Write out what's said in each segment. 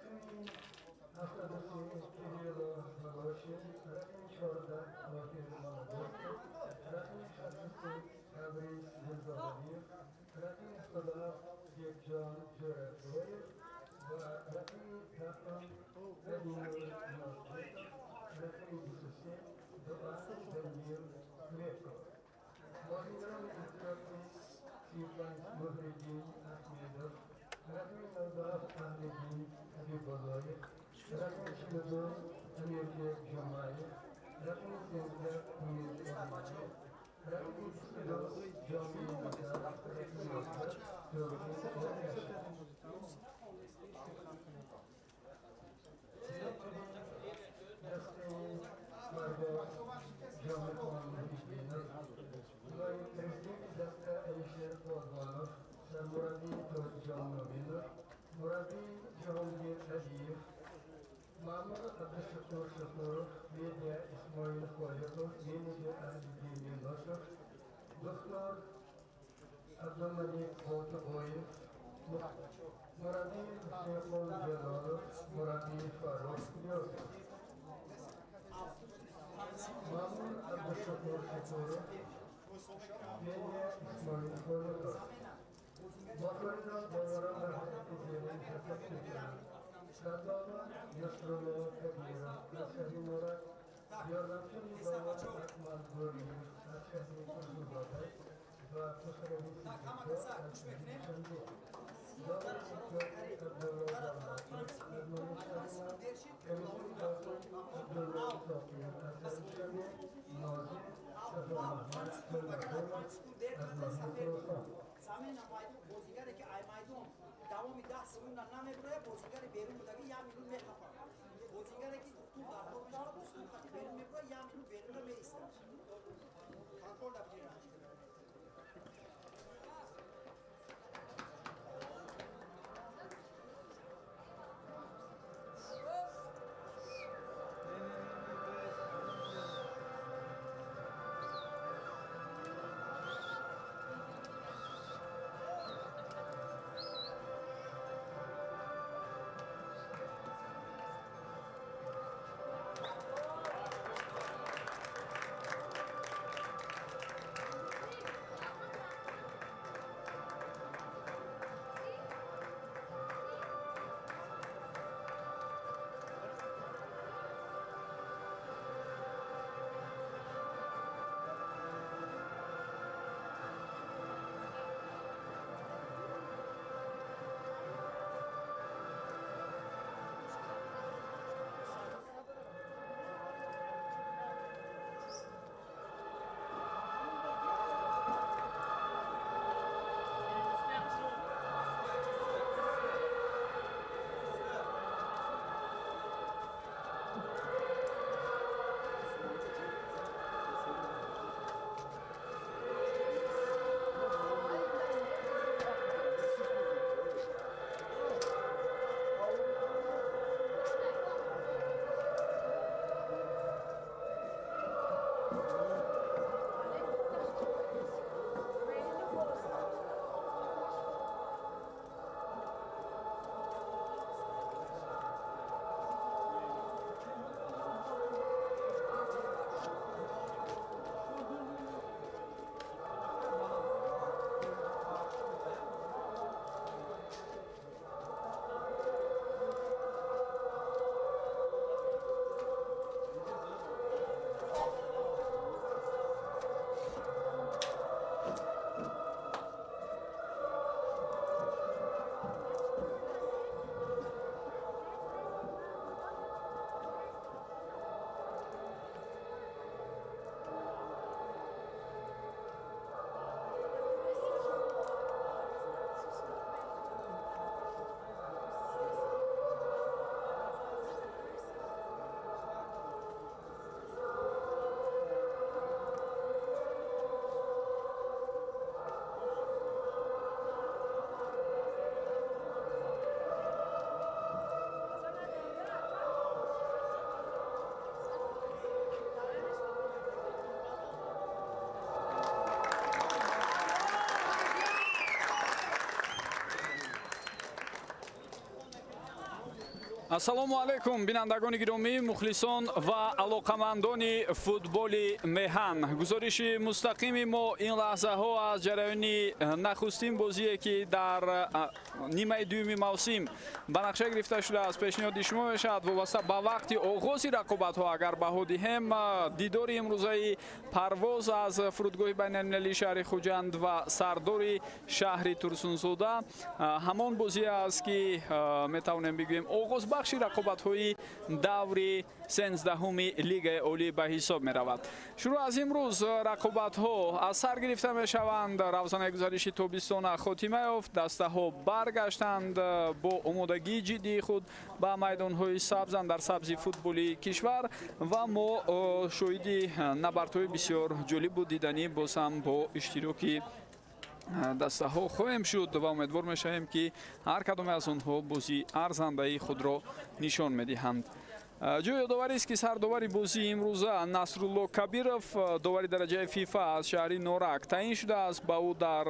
Рақами 73 Кирилло Волошин, рақами 14 Тоҳир Молодецкий, рақами 63 Табриз Мирзоалиев, рақами 77 Бекҷон Ҷӯрабоев ва рақами 10 Даниил Нозбеков, рақами 23 Дуан Даниил Греков. Моҳирони иштироки 35 Муҳриддин Аҳмедов, рақами 97 Аҳлиддин Ҳабибуллоев, рақами 42 Амирбек Ҷумаев, рақами 13 Умид Омаев, рақами 22 Ҷомии Назар, рақами 11 Турғун Эргашев. Дастаи Марбоз Ҷомихон Муҳиддинов, ноиб президенти даста Алишер Полвонов, сармураббӣ Тоҷиҷон Муъминов, мураббӣ Ҷаҳонгир Алиев, маъмур Абдушукур Шукуров, медиа Исмоил Холиқов, менеҷер Аҳлиддин Юнусов, духтур Абдумалик Болтубоев, мураббӣ Ҳусейнқул Ҷалолов, мураббӣ Фаррух Ниёзов. Маъмур Абдушукур Шукуров, медиа Исмоил Холиқов. Моторинон боварон дар ҳаракати зерин ҳаракат мекунанд. Сардола Насрулло Кабиров аз шаҳри Норак, ёрдамчии бовар Акмал Гӯриев аз шаҳри Турсунзода ва Хусрави Сиддиқов аз шаҳри Душанбе. Довари иттиҳоди Абдулло Давлатов аз ноҳияи Шаҳринав, комиссари довар Абдулло Исоқиев аз шаҳри Душанбе, нозир Сафармуҳаммад Тӯлақулов аз ноҳияи Хуросон. Замина майдон бозигаре ки ай майдон давоми 10 секунда намебурояд, бозигари берун будаги як минут мехафад. Бозигаре ки туп дар тор мешавад, туп хати берун мебурояд, як минут берунро меистад. Контрол да бигирад. Ассалому алайкум, бинандагони гиромӣ, мухлисон ва алоқамандони футболи меҳан. Гузориши мустақими мо ин лаҳзаҳо аз ҷараёни нахустин бозие, ки дар нимаи дуюми мавсим ба нақша гирифта шудааст, пешниҳоди шумо мешавад. Вобаста ба вақти оғози рақобатҳо агар баҳо диҳем, дидори имрӯзаи Парвоз аз фурудгоҳи байналмилалии шаҳри Хуҷанд ва Сардори шаҳри Турсунзода ҳамон бозие аст, ки метавонем бигӯем, оғозбахши рақобатҳои даври 13-уми Лигаи Олӣ ба ҳисоб меравад. Шурӯъ аз имрӯз рақобатҳо аз сар гирифта мешаванд. Равзанаи гузариши тобистона хотима ёфт, дастаҳо баргаштанд бо омодагии ҷиддии худ ба майдонҳои сабз, андар сабзи футболи кишвар, ва мо шоҳиди набардҳои бисёр ҷолибу диданӣ боз ҳам бо иштироки дастаҳо хоҳем шуд ва умедвор мешавем, ки ҳар кадоме аз онҳо бозии арзандаи худро нишон медиҳанд. Ҷои ёдоварист, ки сардовари бозии имрӯза Насрулло Кабиров, довари дараҷаи ФИФА аз шаҳри Норак таъин шудааст. Ба ӯ дар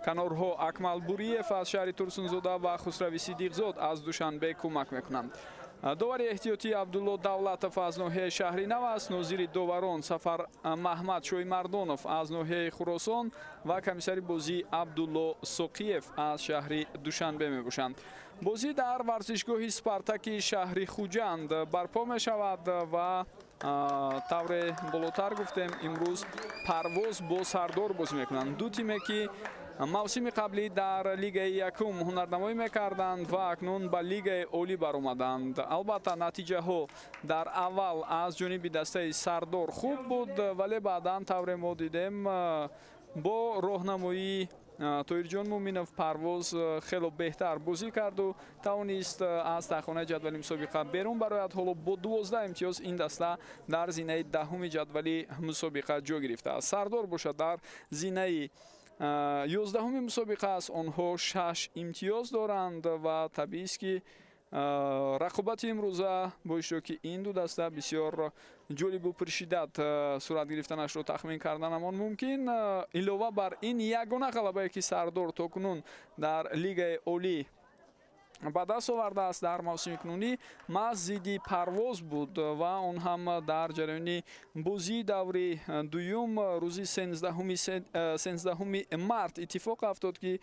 канорҳо Акмал Буриев аз шаҳри Турсунзода ва Хусрави Сидиқзод аз Душанбе кӯмак мекунанд. Довари эҳтиётӣ Абдулло Давлатов аз ноҳияи Шаҳри Нав аст, нозири доварон Сафар Маҳмад Шоимардонов аз ноҳияи Хуросон ва комиссари бозӣ Абдулло Соқиев аз шаҳри Душанбе мебошанд. Бозӣ дар варзишгоҳи Спартаки шаҳри Хуҷанд барпо мешавад ва тавре болотар гуфтем, имрӯз Парвоз бо Сардор бозӣ мекунанд, ду тиме, ки мавсими қаблӣ дар Лигаи якум ҳунарнамоӣ мекарданд ва акнун ба Лигаи Олӣ баромаданд. Албатта, натиҷаҳо дар аввал аз ҷониби дастаи Сардор хуб буд, вале баъдан, тавре мо дидем, бо роҳнамоии Тоҳирҷон Муъминов Парвоз хело беҳтар бозӣ карду тавонист аз таҳхонаи ҷадвали мусобиқа берун барояд. Ҳоло бо 12 имтиёз ин даста дар зинаи 10-уми ҷадвали мусобиқа ҷой гирифтааст. Сардор бошад, дар зинаи 11-уми мусобиқа аст. Онҳо шаш имтиёз доранд ва табиист, ки рақобати имрӯза бо иштироки ин ду даста бисёр ҷолибу пуршиддат сурат гирифтанашро тахмин карданамон мумкин. Илова бар ин, ягона ғалабае, ки Сардор то кунун дар Лигаи Олӣ ба даст овардааст дар мавсими кунунӣ, маҳз зидди Парвоз буд ва он ҳам дар ҷараёни бозии даври дуюм рӯзи 13-уми март иттифоқ афтод, ки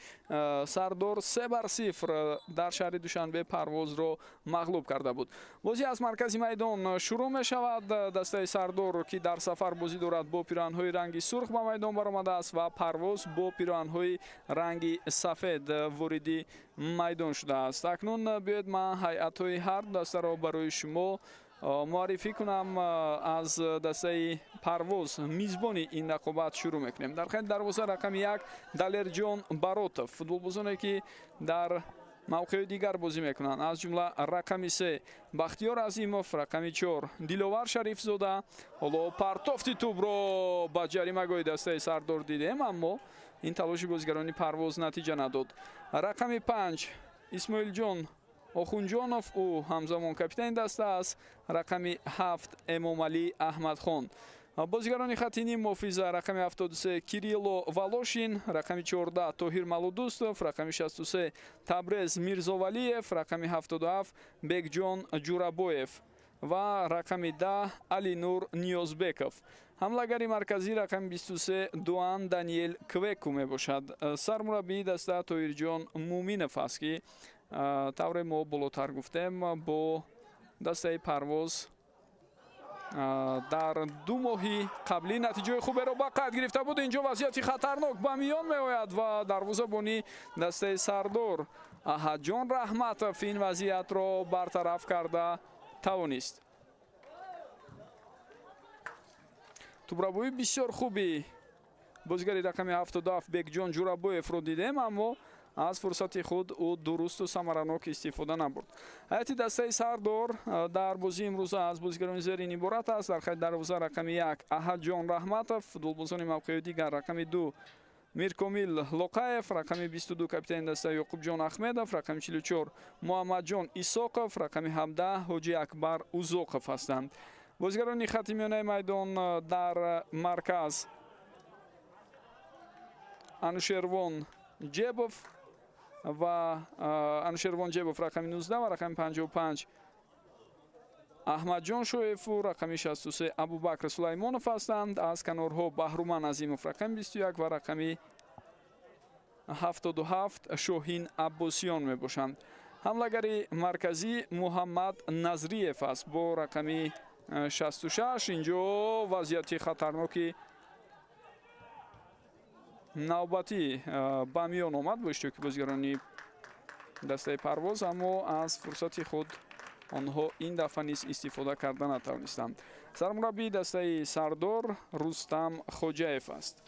Сардор 3-0 дар шаҳри Душанбе Парвозро мағлуб карда буд. Бозӣ аз маркази майдон шурӯъ мешавад. Дастаи Сардор, ки дар сафар бозӣ дорад, бо пироҳанҳои ранги сурх ба майдон баромадааст ва Парвоз бо пироҳанҳои ранги сафед вориди майдон шудааст. Акнун биёед, ман ҳайатҳои ҳар ду дастаро барои шумо муаррифӣ кунам. Аз дастаи Парвоз, мизбони ин рақобат, шурӯъ мекунем. Дар хати дарвоза рақами 1 Далерҷон Баротов. Футболбозоне, ки дар мавқеъи дигар бозӣ мекунанд, аз ҷумла рақами 3 Бахтиёр Азимов, рақами 4 Диловар Шарифзода. Ҳоло партофти тӯбро ба ҷаримагоҳи дастаи Сардор дидем, аммо ин талоши бозигарони Парвоз натиҷа надод. Рақами 5 Исмоилҷон Охунҷонов, ӯ ҳамзамон капитани даста аст. Рақами 7 Эмомалӣ Аҳмадхон. Бозигарони хати ним муҳофиза: рақами 73 Кирилло Волошин, рақами 14 Тоҳир Малудустов, рақами 63 Табрез Мирзовалиев, рақами 77 Бекҷон Ҷурабоев ва рақами 10 Алинур Ниёзбеков. Ҳамлагари марказӣ рақами 23 Дуан Даниел Квеку мебошад. Сармураббии даста Тоҳирҷон Муъминов аст, ки тавре мо болотар гуфтем, бо дастаи Парвоз дар 2 моҳи қаблӣ натиҷаи хуберо ба қайд гирифта буд. Инҷо вазъияти хатарнок ба миён меояд ва дарвозабони дастаи Сардор Аҳадҷон Раҳматов ин вазъиятро бартараф карда тавонист. Тӯбрабои бисёр хуби бозигари рақами 77 Бекҷон Ҷурабоевро дидем, аммо аз фурсати худ ӯ дурусту самаранок истифода набурд. Ҳайати дастаи Сардор дар бозии имрӯза аз бозигарони зерин иборат аст. Дар хати дарвоза рақами 1 Аҳадҷон Раҳматов. Футболбозони мавқеи дигар: рақами 2 Миркомил Лоқаев, рақами 22 капитани даста Ёқубҷон Ахмедов, рақами 44 Муҳаммадҷон Исоқов, рақами 17 Ҳоҷи Акбар Узоқов ҳастанд. Бозигарони хати миёнаи майдон: дар марказ Анушервон Ҷебов ва Анушервон Ҷебов, рақами 19, ва рақами 55. Аҳмадҷон Шоеву рақами 63 Абубакр Сулаймонов ҳастанд. Аз канорҳо Баҳруман Азимов рақами 21 ва рақами 77 Шоҳин Аббосиён мебошанд. Ҳамлагари марказӣ Муҳаммад Назриев аст бо рақами 66. Инҷо вазъияти хатарноки навбатӣ ба миён омад бо иштироки бозигарони дастаи Парвоз, аммо аз фурсати худ онҳо ин дафъа низ истифода карда натавонистанд. Сармураббии дастаи Сардор Рустам Хоҷаев аст.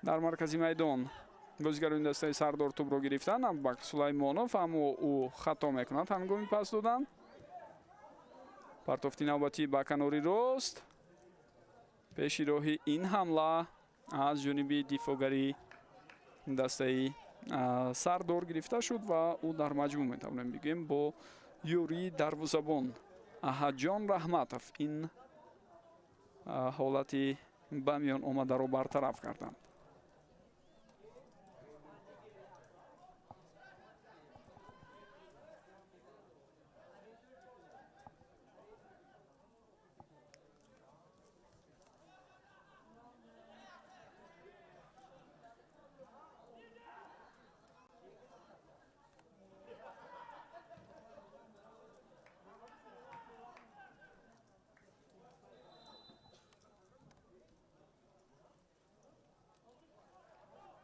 Дар маркази майдон бозигарони дастаи Сардор тӯбро гирифтанд. Абубакр Сулаймонов, аммо ӯ хато мекунад ҳангоми пас додан. Партофти навбатӣ ба канори рост. Пеши роҳи ин ҳамла аз ҷониби дифоъгари дастаи Сардор гирифта шуд ва ӯ дар маҷмӯъ метавонем бигӯем бо ёрии дарвозабон Аҳадҷон Раҳматов ин ҳолати ба миён омадаро бартараф карданд.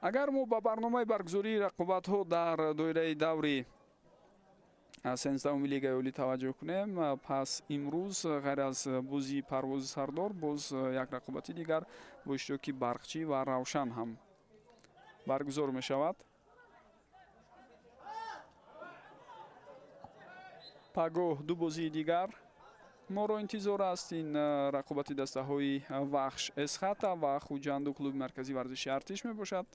Агар мо ба барномаи баргузории рақобатҳо дар доираи даври 13-уми лигаи олӣ таваҷҷӯҳ кунем, пас имрӯз ғайр аз бозии Парвози Сардор боз як рақобати дигар бо иштироки Барқчӣ ва Равшан ҳам баргузор мешавад. Пагоҳ ду бозии дигар моро интизор аст. Ин рақобати дастаҳои Вахш Эсхата ва Хуҷанду клуби марказии варзиши Артиш мебошад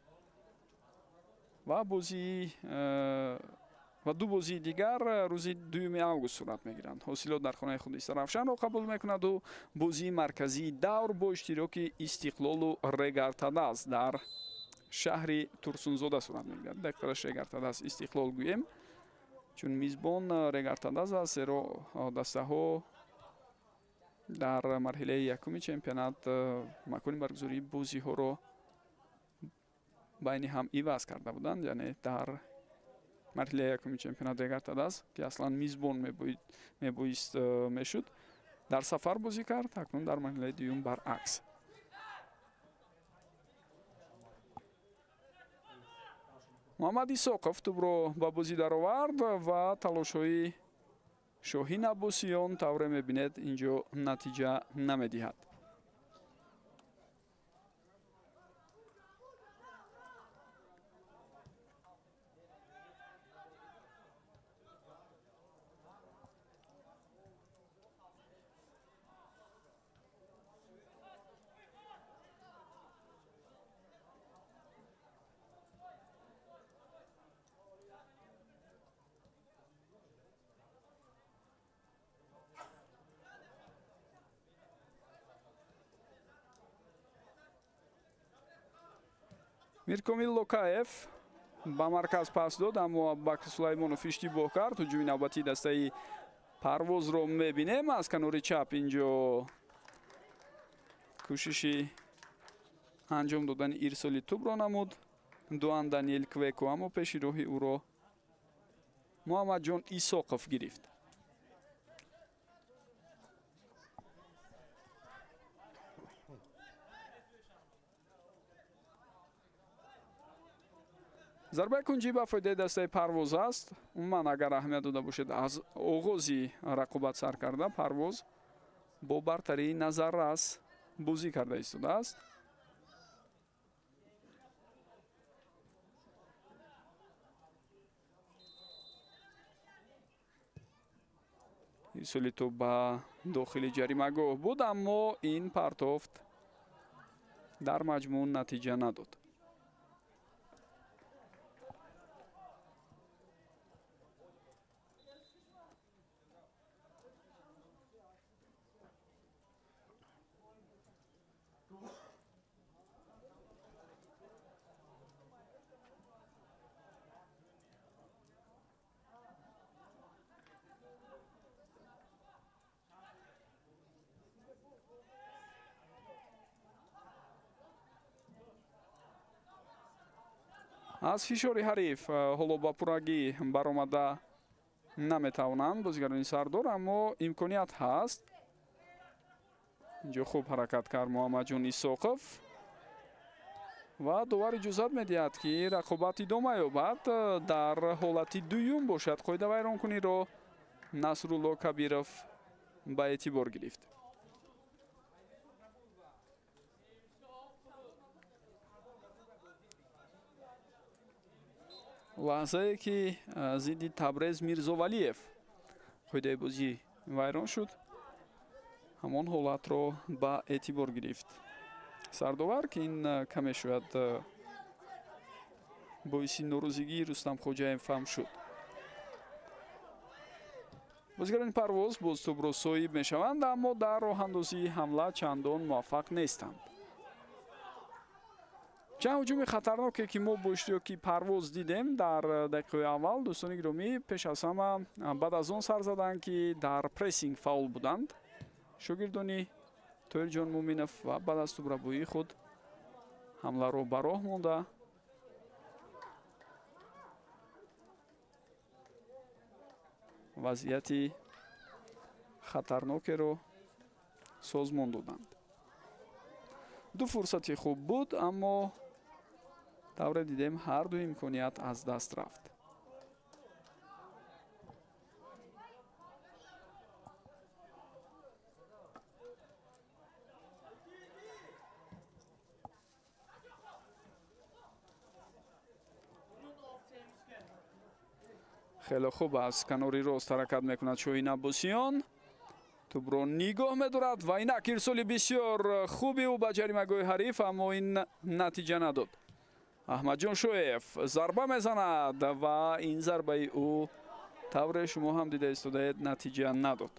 ва бозии ва ду бозии дигар рӯзи 2 август сурат мегиранд. Ҳосилот дар хонаи худ Истаравшанро қабул мекунаду бозии марказии давр бо иштироки Истиқлолу Регартадаз дар шаҳри Турсунзода сурат мегирад. Дақиқараш Регартадаз Истиқлол гӯем, чун мизбон Регартадаз аст, зеро дастаҳо дар марҳилаи якуми чемпионат макони баргузории бозиҳоро байни ҳам иваз карда буданд. Яъне дар марҳилаи якуми чемпионат Регартадаз, ки аслан мизбон мебоист мешуд, дар сафар бозӣ кард, акнун дар марҳилаи дуюм баръакс. Муҳаммад Исоқов тӯбро ба бозӣ даровард ва талошҳои Шоҳин Аббосиён тавре мебинед инҷо натиҷа намедиҳад. Миркомил Локаев ба марказ пас дод, аммо Абубакр Сулаймонов иштибоҳ кард. Ҳуҷуми навбатии дастаи Парвозро мебинем аз канори чап. Инҷо кӯшиши анҷом додани ирсоли тӯбро намуд Дуан Даниэл Квеко, аммо пеши роҳи ӯро Муҳаммадҷон Исоқов гирифт. Зарбаи кунҷӣ ба фоидаи дастаи Парвоз аст. Умуман агар аҳамият дода бошед, аз оғози рақобат сар карда Парвоз бо бартарии назаррас бозӣ карда истодааст. Ирсоли тӯб ба дохили ҷаримагоҳ буд, аммо ин партофт дар маҷмӯъ натиҷа надод. Аз фишори ҳариф ҳоло ба пуррагӣ баромада наметавонанд бозигарони Сардор, аммо имконият ҳаст. Инҷо хуб ҳаракат кард Муҳаммадҷон Исоқов ва довар иҷозат медиҳад, ки рақобат идома ёбад. Дар ҳолати дуюм бошад, қоидавайронкуниро Насрулло Кабиров ба эътибор гирифт. Лаҳзае ки зидди Табрез Мирзовалиев қоидаи бозӣ вайрон шуд, ҳамон ҳолатро ба эътибор гирифт сардовар, ки ин каме шояд боиси норозигии Рустам Хоҷаев ҳам шуд. Бозигарони Парвоз боз тӯбро соҳиб мешаванд, аммо дар роҳандозии ҳамла чандон муваффақ нестанд. Чанд ҳуҷуми хатарноке, ки мо бо иштироки Парвоз дидем дар дақиқаҳои аввал, дӯстони гиромӣ, пеш аз ҳама баъд аз он сар заданд, ки дар прессинг фаъол буданд шогирдони Тоҳирҷон Муъминов ва баъд аз тӯбрабоии худ ҳамларо ба роҳ монда вазъияти хатарнокеро созмон доданд. Ду фурсати хуб буд, аммо тавре дидем, ҳар ду имконият аз даст рафт. Хеле хуб аз канори рост ҳаракат мекунад Шоҳин Аббосиён, тӯбро нигоҳ медорад ва инак ирсоли бисёр хуби ӯ ба ҷаримагоҳи ҳариф, аммо ин натиҷа надод. Аҳмадҷон Шоев зарба мезанад ва ин зарбаи ӯ, тавре шумо ҳам дида истодаед, натиҷа надод.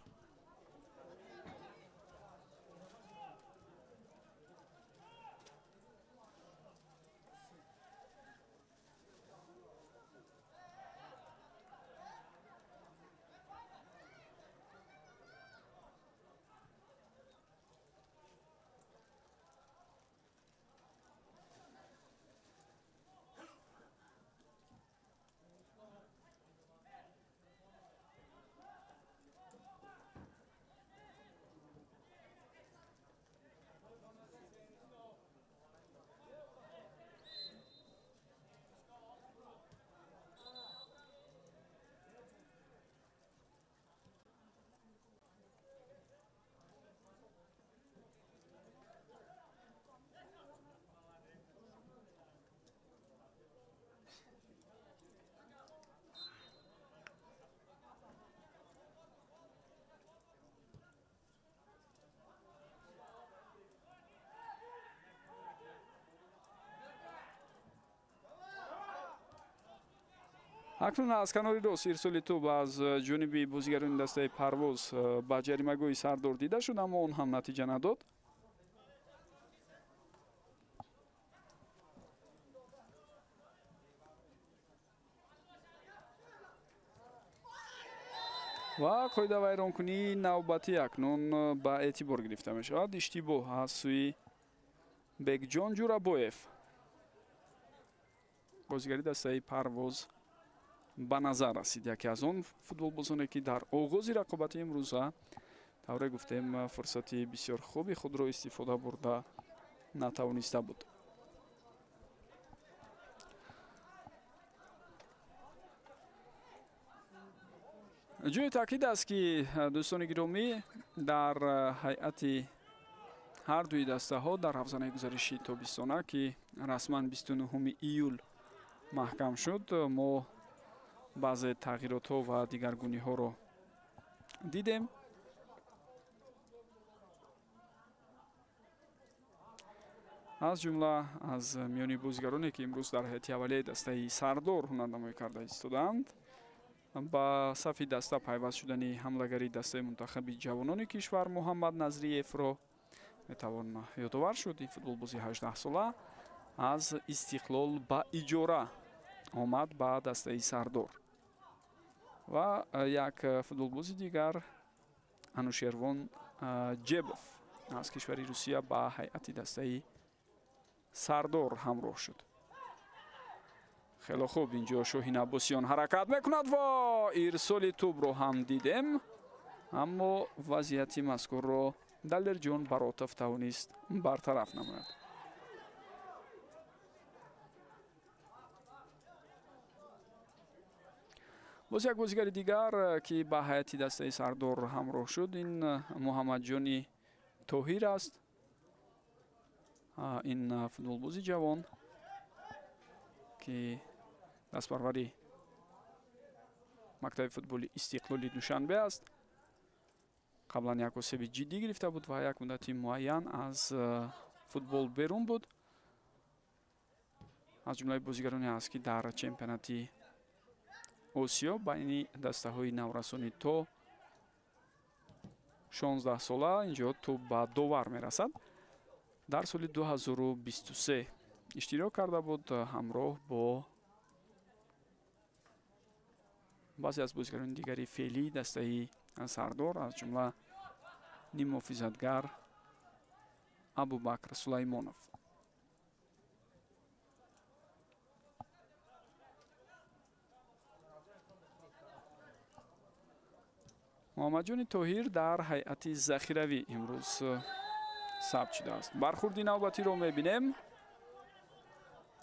Акнун аз канори рост ирсоли тӯб аз ҷониби бозигарони дастаи Парвоз ба ҷаримагоҳи Сардор дида шуд, аммо он ҳам натиҷа надод. Ва қоидавайронкунии навбатӣ акнун ба эътибор гирифта мешавад. Иштибоҳ аз сӯи Бекҷон Ҷурабоев, бозигари дастаи Парвоз, ба назар расид. Яке аз он футболбозоне, ки дар оғози рақобати имрӯза, тавре гуфтем, фурсати бисёр хуби худро истифода бурда натавониста буд. Ҷои таъкид аст, ки, дӯстони гиромӣ, дар ҳайати ҳар дуи дастаҳо дар ҳавзанаи гузариши тобистона, ки расман 29 июл маҳкам шуд, мо баъзе тағйиротҳо ва дигаргуниҳоро дидем. Аз ҷумла аз миёни бозигароне, ки имрӯз дар ҳайати аввалияи дастаи Сардор ҳунарнамоӣ карда истодаанд, ба сафи даста пайваст шудани ҳамлагари дастаи мунтахаби ҷавонони кишвар Муҳаммад Назриевро метавон ёдовар шуд. Ин футболбози 18сола аз Истиқлол ба иҷора омад ба дастаи Сардор. Ва як футболбози дигар, Анушервон Ҷебов, аз кишвари Русия ба ҳайати дастаи Сардор ҳамроҳ шуд. Хеле хуб, инҷо Шоҳин Аббосиён ҳаракат мекунад ва ирсоли тӯбро ҳам дидем, аммо вазъияти мазкурро Далерҷон Баротов тавонист бартараф намояд. Боз як бозигари дигар, ки ба ҳайати дастаи Сардор ҳамроҳ шуд, ин Муҳаммадҷони Тоҳир аст. Ин футболбози ҷавон, ки дастпарвари мактаби футболи Истиқлоли Душанбе аст, қаблан як осеби ҷиддӣ гирифта буд ва як муддати муайян аз футбол берун буд. Аз ҷумлаи бозигароне аст, ки дар чемпионати Осиё байни дастаҳои наврасони то 16 сола инҷо тӯб ба довар мерасад. Дар соли 2023 иштирок карда буд ҳамроҳ бо баъзе аз бозигарони дигари феълии дастаи Сардор, аз ҷумла ниммуҳофизатгар Абубакр Сулаймонов. Муҳаммадҷони Тоҳир дар ҳайати захиравӣ имрӯз сабт шудааст. Бархурди навбатиро мебинем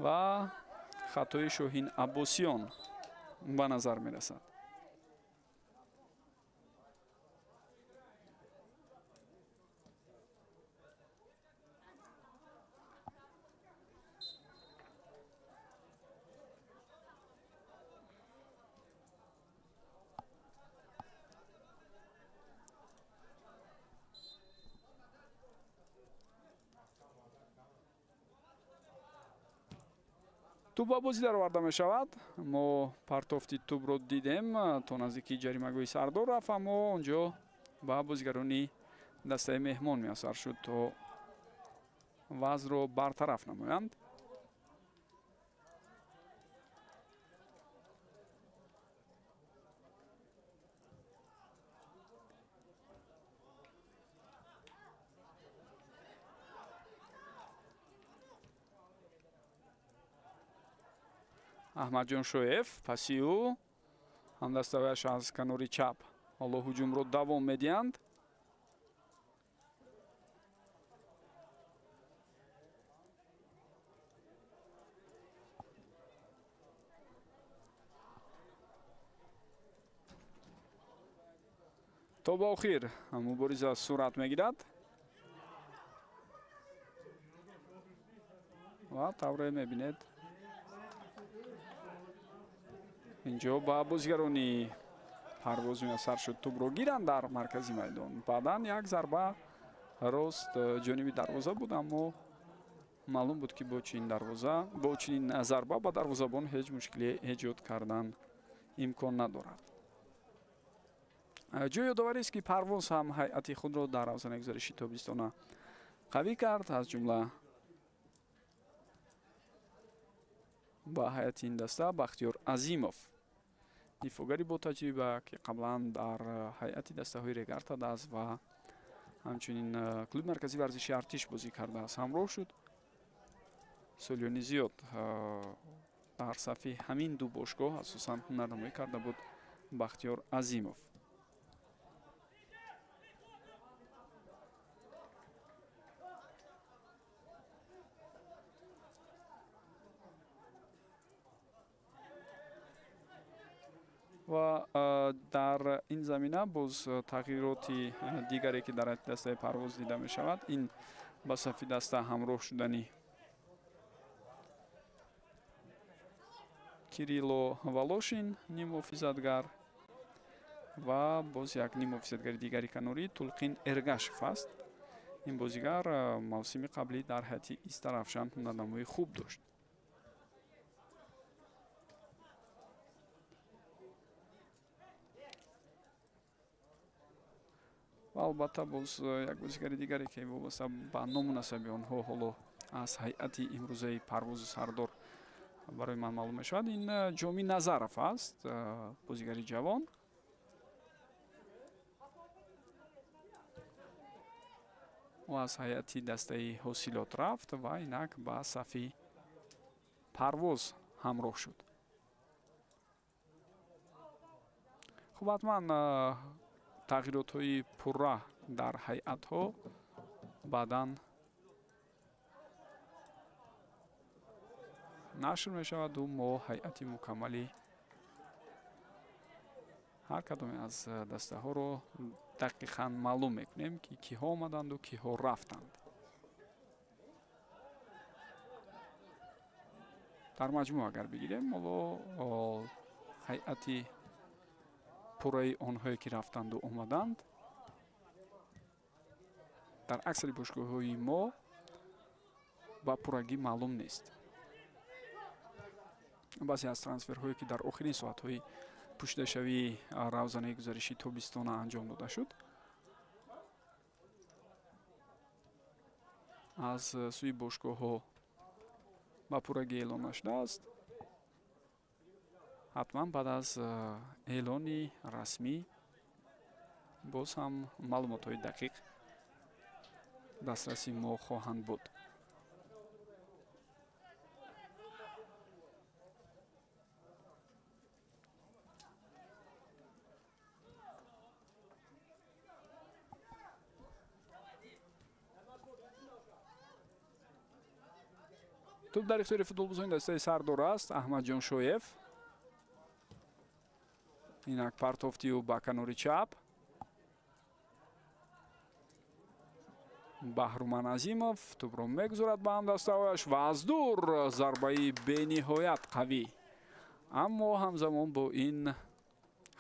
ва хатои Шоҳин Аббосиён ба назар мерасад. Тӯб ба бозӣ дароварда мешавад. Мо партофти тӯбро дидем, то наздики ҷаримагоҳи Сардор рафт, аммо онҷо ба бозигарони дастаи меҳмон муяссар шуд, то вазъро бартараф намоянд. Аҳмадҷон Шоев паси ӯ ҳамдаставаяш аз канори чап ҳоло ҳуҷумро давом медиҳанд. То ба охир мубориза сурат мегирад ва тавре мебинед, инҷо ба бозигарони Парвоз муяссар шуд тӯбро гиранд дар маркази майдон. Баъдан як зарба рост ҷониби дарвоза буд, аммо маълум буд, ки бо чунин дарвоза, бо чунин зарба ба дарвозабон ҳеҷ мушкиле эҷод кардан имкон надорад. Ҷои ёдоварист, ки Парвоз ҳам ҳайати худро дар равзанаи гузариши тобистона қавӣ кард, аз ҷумла ба ҳайати ин даста Бахтиёр Азимов, дифоъгари ботаҷриба, ки қаблан дар ҳайати дастаҳои Регар-ТадАЗ ва ҳамчунин клуби марказии варзиши Артиш бозӣ кардааст, ҳамроҳ шуд. Солиёни зиёд дар сафи ҳамин ду бошгоҳ асосан ҳунарнамоӣ карда буд Бахтиёр Азимов. Ва дар ин замина боз тағйироти дигаре, ки дар дастаи Парвоз дида мешавад, ин ба сафи даста ҳамроҳ шудани Кирилло Волошин, ниммуҳофизатгар, ва боз як ниммуҳофизатгари дигари канорӣ Тулқин Эргашев аст. Ин бозигар мавсими қаблӣ дар ҳайати Истарафшан ҳунарнамоии хуб дошт. Ва албатта боз як бозигари дигаре, ки вобаста ба ному насаби онҳо ҳоло аз ҳайати имрӯзаи Парвозу Сардор барои ман маълум мешавад, ин Ҷомӣ Назаров аст, бозигари ҷавон. Ӯ аз ҳайати дастаи Ҳосилот рафт ва инак ба сафи Парвоз ҳамроҳ шуд. Хуб, ҳатман тағйиротҳои пурра дар ҳайатҳо баъдан нашр мешаваду мо ҳайати мукаммали ҳар кадоме аз дастаҳоро дақиқан маълум мекунем, ки киҳо омаданду киҳо рафтанд. Дар маҷмӯъ агар бигирем, ҳоло ҳайати пурраи онҳое ки рафтанду омаданд дар аксари бошгоҳҳои мо ба пуррагӣ маълум нест. Баъзе аз трансферҳое ки дар охирин соатҳои пӯшидашавии равзанаи гузариши тобистона анҷом дода шуд, аз сӯи бошгоҳҳо ба пуррагӣ эълон нашудааст. Ҳатман баъд аз эълони расмӣ боз ҳам маълумотҳои дақиқ дастраси мо хоҳанд буд. Туп дар ихтиёри футболбозони дастаи Сардор аст. Аҳмадҷон Шоев. Инак партофти ӯ ба канори чап. Баҳруман Азимов тупро мегузорад ба ҳамдастаҳояш ва аз дур зарбаи бениҳоят қавӣ. Аммо ҳамзамон бо ин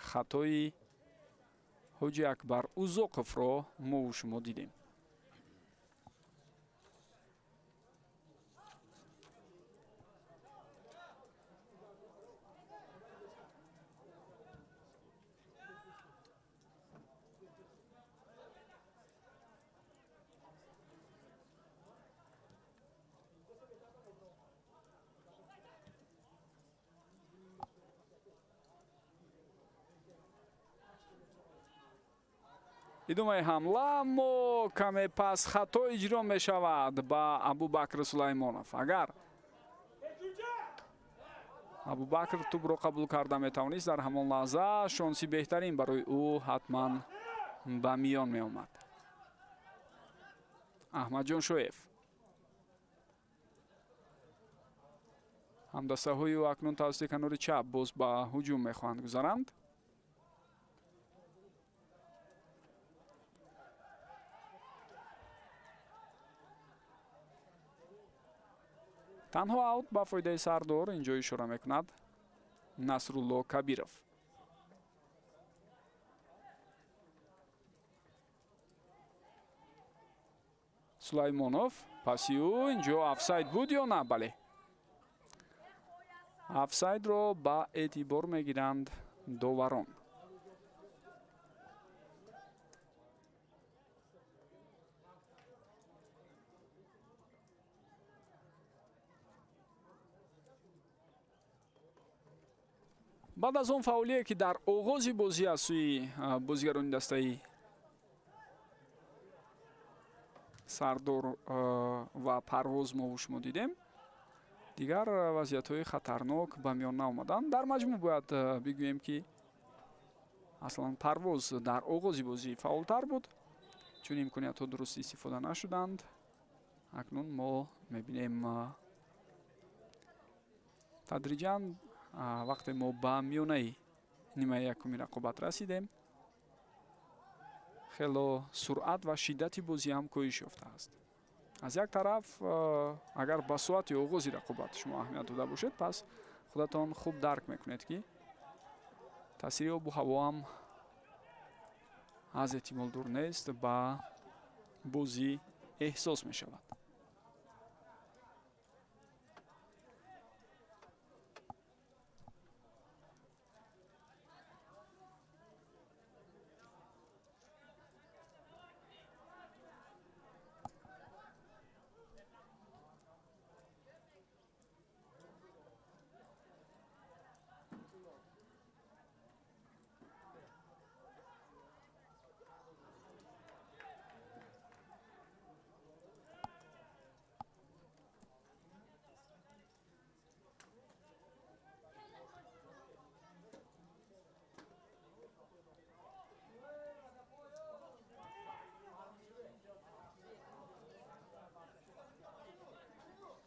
хатои Ҳоҷи Акбар Узоқовро мову шумо дидем. Идомаи ҳамла, аммо каме пас хато иҷро мешавад ба Абубакр Сулаймонов. Агар Абубакр тӯбро қабул карда метавонист, дар ҳамон лаҳза шонси беҳтарин барои ӯ ҳатман ба миён меомад. Аҳмадҷон Шоев. Ҳамдастаҳои ӯ акнун тавассути канори чап боз ба ҳуҷум мехоҳанд гузаранд. Танҳо аут ба фоидаи Сардор инҷо ишора мекунад Насрулло Кабиров. Сулаймонов паси ӯ инҷо офсайд буд ё на? Бале. Офсайдро ба эътибор мегиранд доварон. Баъд аз он фаъолие ки дар оғози бозӣ аз сӯи бозигарони дастаи Сардор ва Парвоз мову шумо дидем, дигар вазъиятҳои хатарнок ба миён наомаданд. Дар маҷмӯъ бояд бигӯем ки аслан Парвоз дар оғози бозӣ фаъолтар буд, чун имкониятҳо дуруст истифода нашуданд. Акнун мо мебинем тадриҷан вақте мо ба миёнаи нимаи якуми рақобат расидем, хело суръат ва шиддати бозӣ ҳам коҳиш ёфтааст. Аз як тараф, агар ба соати оғози рақобат шумо аҳамият дода бошед, пас худатон хуб дарк мекунед, ки таъсири обу ҳаво ҳам аз эҳтимол дур нест, ба бозӣ эҳсос мешавад.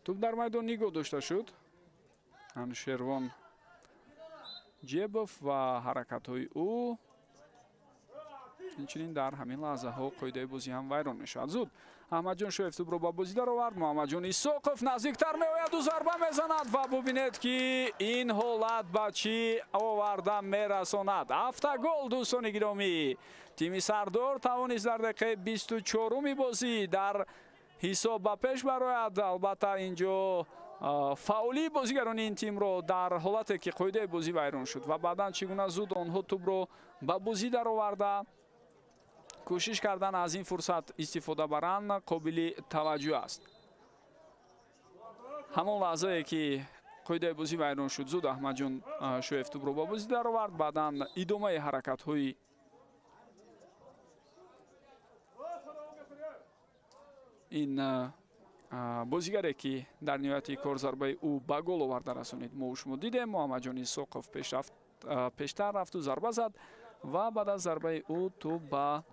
Туп дар майдон нигоҳ дошта шуд. Анушервон Ҷебов ва ҳаракатҳои ӯ инчунин дар ҳамин лаҳзаҳо қоидаи бозӣ ҳам вайрон мешавад. Зуд Аҳмадҷон Шоев тӯбро ба бозӣ даровард. Муҳаммадҷон Исоқов наздиктар меояд, ӯ зарба мезанад ва бубинед, ки ин ҳолат ба чӣ оварда мерасонад. Автогол, дӯстони гиромӣ. Тими Сардор тавонист дар дақиқаи 24-уми бозӣ дар ҳисоб ба пеш барояд. Албатта, инҷо фаъолии бозигарони ин тимро дар ҳолате ки қоидаи бозӣ вайрон шуд ва баъдан чӣ гуна зуд онҳо тӯбро ба бозӣ дароварда кӯшиш кардан аз ин фурсат истифода баранд қобили таваҷҷӯҳ аст. Ҳамон лаҳзае ки қоидаи бозӣ вайрон шуд, зуд Аҳмадҷон Шоев тӯбро ба бозӣ даровард. Баъдан идомаи ҳаракатҳои ин бозигаре ки дар ниҳояти кор зарбаи ӯ ба гол оварда расонид, мо шумо дидем. Муҳаммадҷон Исоқов пештар рафту зарба зад ва баъд аз зарбаи ӯ тӯб ба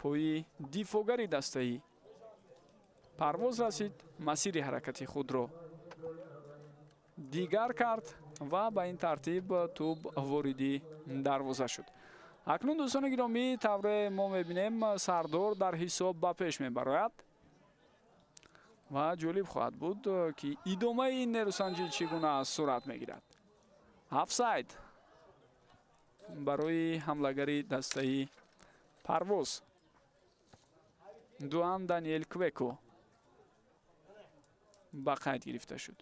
пои дифогари дастаи Парвоз расид, масири ҳаракати худро дигар кард ва ба ин тартиб тӯб вориди дарвоза шуд. Акнун, дӯстони гиромӣ, тавре мо мебинем, Сардор дар ҳисоб ба пеш мебарояд ва ҷолиб хоҳад буд, ки идомаи ин нерӯсанҷӣ чӣ гуна сурат мегирад. Офсайд барои ҳамлагари дастаи Парвоз Дуан Даниэл Квеко ба қайд гирифта шуд.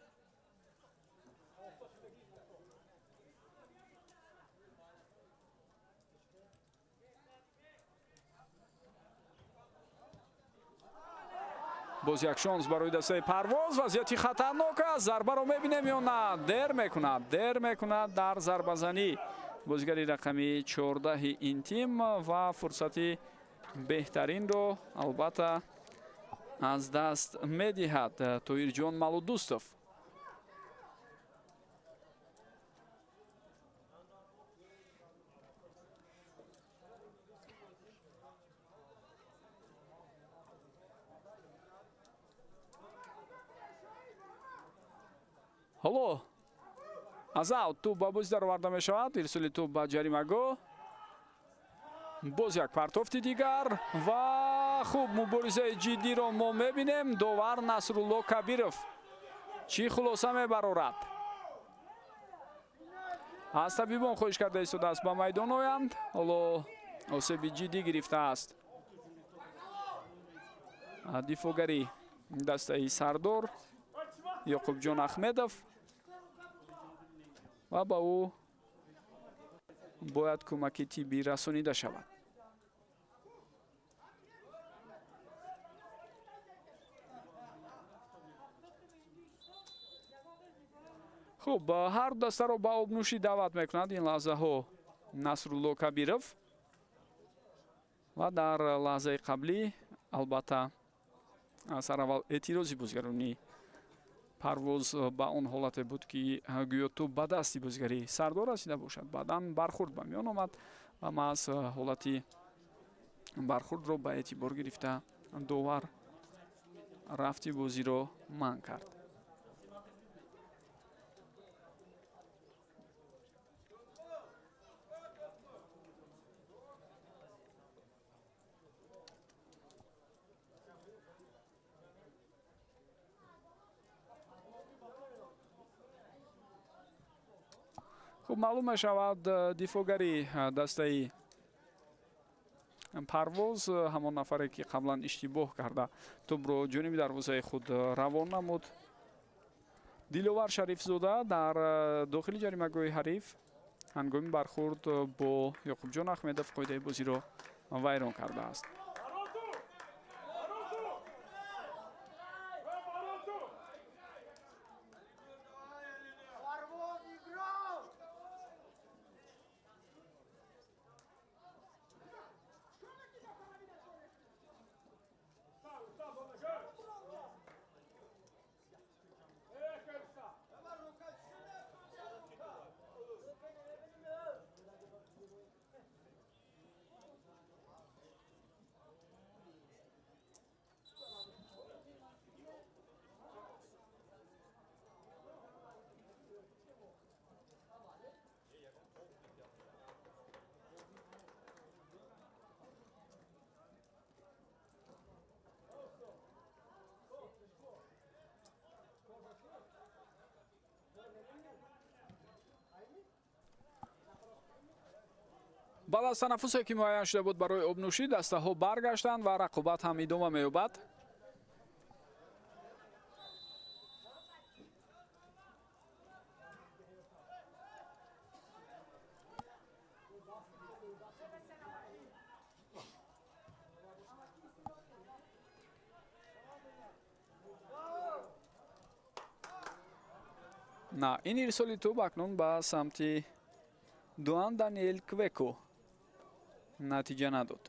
Боз як шонс барои дастаи Парвоз. Вазъияти хатарнок аст. Зарбаро мебинем ё на? Дер мекунад, дер мекунад дар зарбазанӣ бозигари рақами 14 ин тим ва фурсати беҳтаринро албатта аз даст медиҳад Тоирҷон Малудустов. Ҳоло аз аут тӯб ба бозӣ дароварда мешавад. Ирсоли тӯб ба ҷаримагоҳ. Боз як партофти дигар ва хуб муборизаи ҷиддиро мо мебинем. Довар Насрулло Кабиров чӣ хулоса мебарорад? Аз табибон хоҳиш карда истодааст ба майдон оянд. Ҳоло осеби ҷиддӣ гирифтааст дифогари дастаи Сардор Ёқубҷон Ахмедов ва ба ӯ бояд кӯмаки тиббӣ расонида шавад. Хуб, ҳар дастаро ба обнӯшӣ даъват мекунад ин лаҳзаҳо Насрулло Кабиров ва дар лаҳзаи қаблӣ албатта сараввал эътирози бозигарони Парвоз ба он ҳолате буд, ки гӯё тӯб ба дасти бозигари Сардор расида бошад. Баъдан бархурд ба миён омад ва маҳз ҳолати бархурдро ба эътибор гирифта довар рафти бозиро манъ кард. Хуб, маълум мешавад, дифогари дастаи Парвоз ҳамон нафаре ки қаблан иштибоҳ карда тӯбро ҷониби дарвозаи худ равон намуд, Диловар Шарифзода дар дохили ҷаримагоҳи ҳариф ҳангоми бархурд бо Ёқубҷон Ахмедов қоидаи бозиро вайрон кардааст. Баъд аз танаффусе, ки муайян шуда буд барои обнӯшӣ, дастаҳо баргаштанд ва рақобат ҳам идома меёбад. На, ин ирсоли тӯб акнун ба самти Дуан Даниэл Квеко натиҷа надод.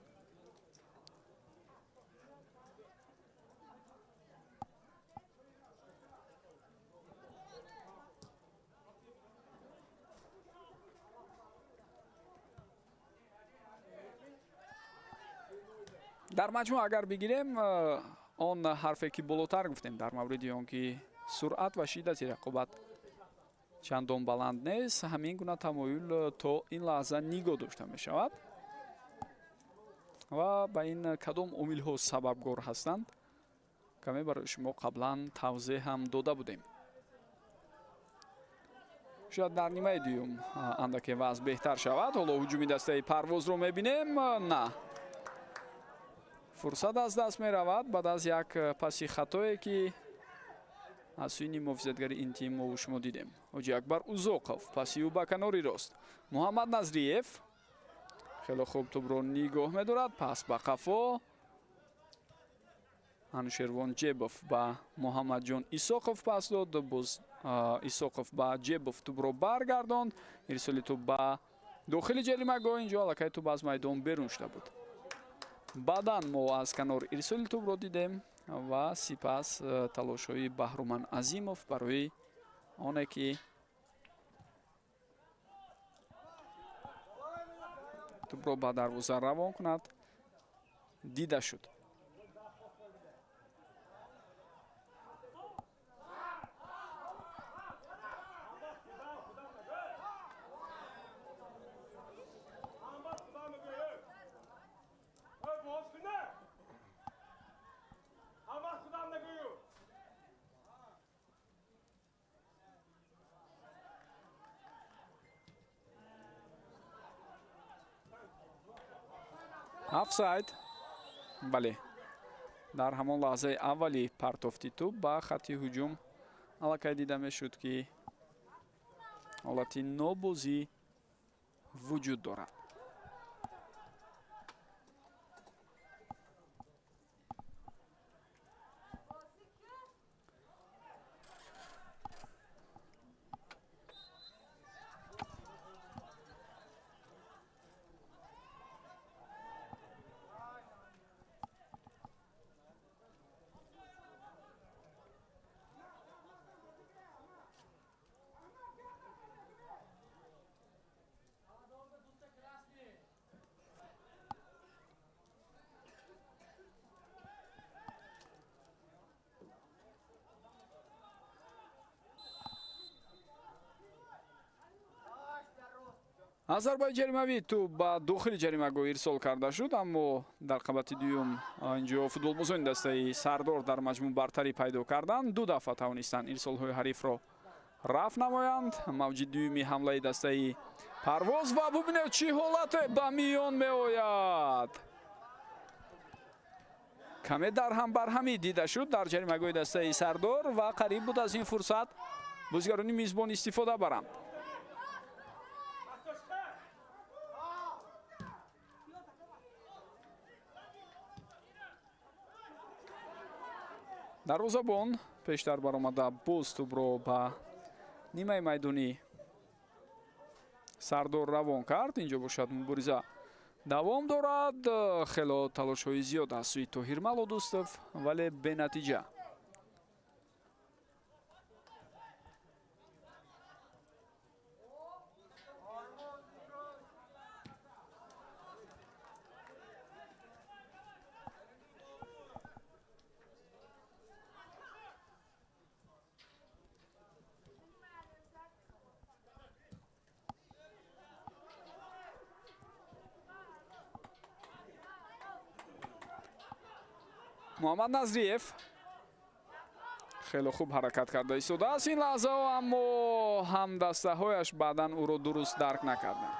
Дар маҷмӯъ агар бигирем, он ҳарфе, ки болотар гуфтем дар мавриди он ки суръат ва шиддати рақобат чандон баланд нест, ҳамин гуна тамоюл то ин лаҳза нигоҳ дошта мешавад ва ба ин кадом омилҳо сабабгор ҳастанд, каме барои шумо қаблан тавзеҳ ҳам дода будем. Шояд дар нимаи дуюм андаке вазъ беҳтар шавад. Ҳоло ҳуҷуми дастаи Парвозро мебинем. На, фурсат аз даст меравад баъд аз як паси хатое, ки аз сӯи ниммуҳофизатгари ин тим мо шумо дидем. Ҳоҷи Акбар Узоқов, паси ӯ ба канори рост Муҳаммад Назриев хеле хуб тӯбро нигоҳ медорад, пас ба қафо Анушервон Ҷебов ба Муҳаммадҷон Исоқов пас дод, боз Исоқов ба Ҷебов тӯбро баргардонд. Ирсоли тӯб ба дохили ҷаримагоҳ, инҷо аллакай тӯб аз майдон берун шуда буд. Баъдан мо аз канор ирсоли тӯбро дидем ва сипас талошҳои Баҳруман Азимов барои оне ки тӯбро ба дарвоза равон кунад дида шуд. Офсайд. Бале, дар ҳамон лаҳзаи аввали партофти тӯб ба хатти ҳуҷум аллакай дида мешуд, ки ҳолати нобозӣ вуҷуд дорад. Аз зарбаи ҷаримавӣ тӯб ба дохили ҷаримагоҳ ирсол карда шуд, аммо дар қабати дуюм инҷо футболбозони дастаи Сардор дар маҷмӯъ бартарӣ пайдо карданд. Ду дафъа тавонистанд ирсолҳои ҳарифро рафт намоянд. Мавҷи дуюми ҳамлаи дастаи Парвоз ва бубинед, чӣ ҳолате ба миён меояд. Каме дарҳам барҳамӣ дида шуд дар ҷаримагоҳи дастаи Сардор ва қариб буд аз ин фурсат бозигарони мизбон истифода баранд. Дарвозабон пештар баромада боз тӯбро ба нимаи майдонӣ Сардор равон кард. Инҷо бошад мубориза давом дорад. Хело талошҳои зиёд аз сӯи Тоҳир Малодустов, вале бенатиҷа. Муҳаммад Назриев хеле хуб ҳаракат карда истодааст ин лаҳзаҳо, аммо ҳамдастаҳояш баъдан ӯро дуруст дарк накарданд.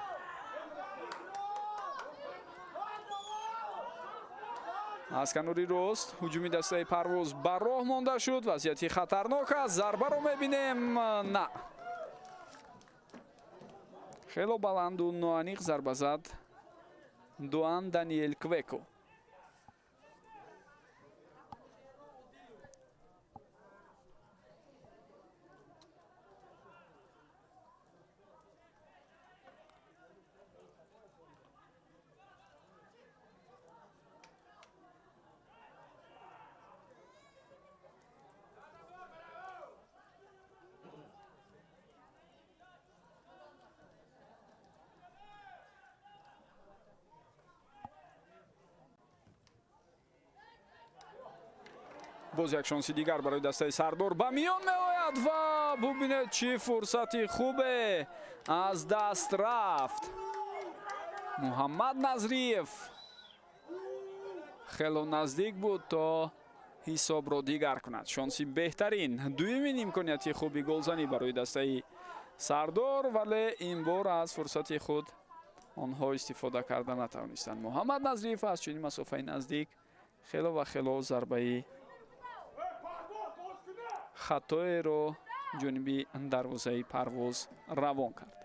Аз канори рост ҳуҷуми дастаи Парвоз ба роҳ монда шуд. Вазъияти хатарнок аст. Зарбаро мебинем. На. Хело баланду ноаниқ зарба зад Дуан Даниел Квеко. Боз як шонси дигар барои дастаи Сардор ба миён меояд ва бубинед, чӣ фурсати хубе аз даст рафт. Муҳаммад Назриев хело наздик буд, то ҳисобро дигар кунад. Шонси беҳтарин, дуюмин имконияти хуби голзанӣ барои дастаи Сардор, вале ин бор аз фурсати худ онҳо истифода карда натавонистанд. Муҳаммад Назриев аз чунин масофаи наздик хело ва хело зарбаи хатоеро ҷониби дарвозаи Парвоз равон кард.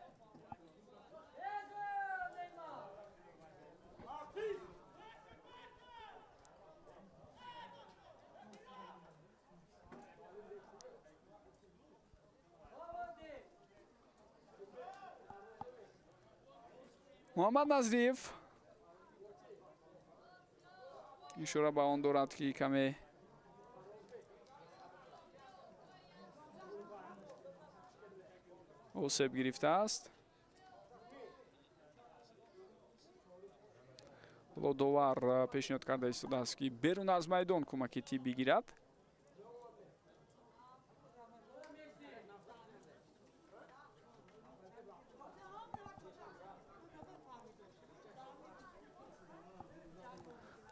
Муҳаммад Назриев ишора ба он дорад, ки каме осеб гирифтааст. Ҳоло довар пешниҳод карда истодааст, ки берун аз майдон кӯмаки тиббӣ гирад.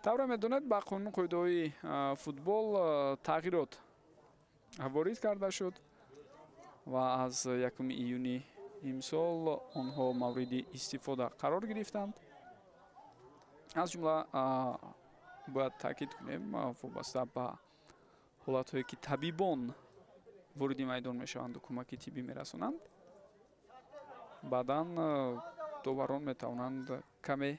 Тавре медонед, ба қонуну қоидаҳои футбол тағйирот ворид карда шуд ва аз 1 июни имсол онҳо мавриди истифода қарор гирифтанд. Аз ҷумла бояд таъкид кунем, вобаста ба ҳолатҳое ки табибон вориди майдон мешаванду кӯмаки тиббӣ мерасонанд, баъдан доварон метавонанд каме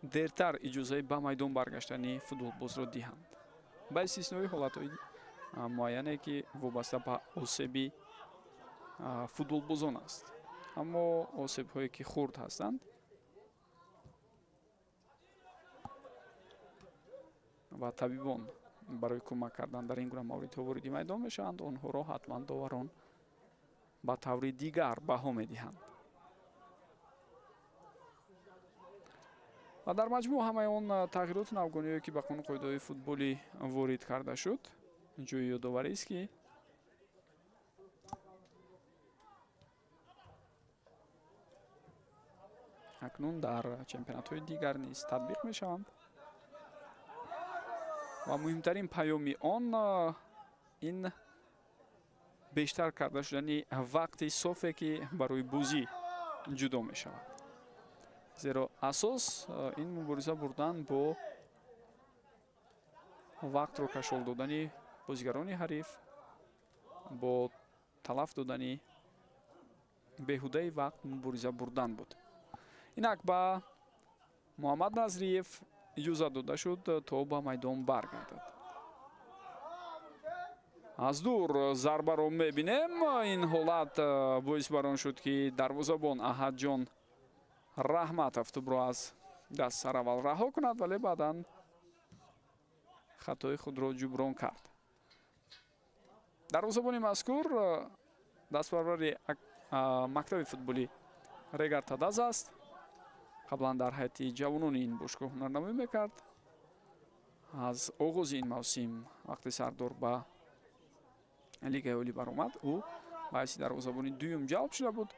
дертар иҷозаи ба майдон баргаштани футболбозро диҳанд, ба истиснои ҳолатҳои муайяне, ки вобаста ба осеби футболбозон аст. Аммо осебҳое ки хурд ҳастанд ва табибон барои кӯмак кардан дар ин гуна мавридҳо вориди майдон мешаванд, онҳоро ҳатман доварон ба таври дигар баҳо медиҳанд. Ва дар маҷмӯъ ҳамаи он тағйироту навгониҳое, ки ба қонуну қоидаҳои футболӣ ворид карда шуд, ҷои ёдоварист, ки акнун дар чемпионатҳои дигар низ татбиқ мешаванд. Ва муҳимтарин паёми он ин бештар карда шудани вақти софе, ки барои бозӣ ҷудо мешавад. Зеро асос ин мубориза бурдан бо вақтро кашол додани бозигарони ҳариф, бо талаф додани беҳудаи вақт мубориза бурдан буд. Инак ба Муҳаммад Назриев иҷоза дода шуд, то ба майдон баргардад. Аз дур зарбаро мебинем. Ин ҳолат боис бар он шуд, ки дарвозабон Аҳадҷон Раҳматов тӯбро аз даст сараввал раҳо кунад, вале баъдан хатои худро ҷуброн кард. Дарвозабони мазкур дастпарвари мактаби футболӣ Регар Тадаз аст. Қаблан дар ҳайати ҷавонони ин бошгоҳ ҳунарнамоӣ мекард. Аз оғози ин мавсим, вақте Сардор ба лигаи олӣ баромад, ӯ ба ҳайси дарвозабони дуюм ҷалб шуда буд.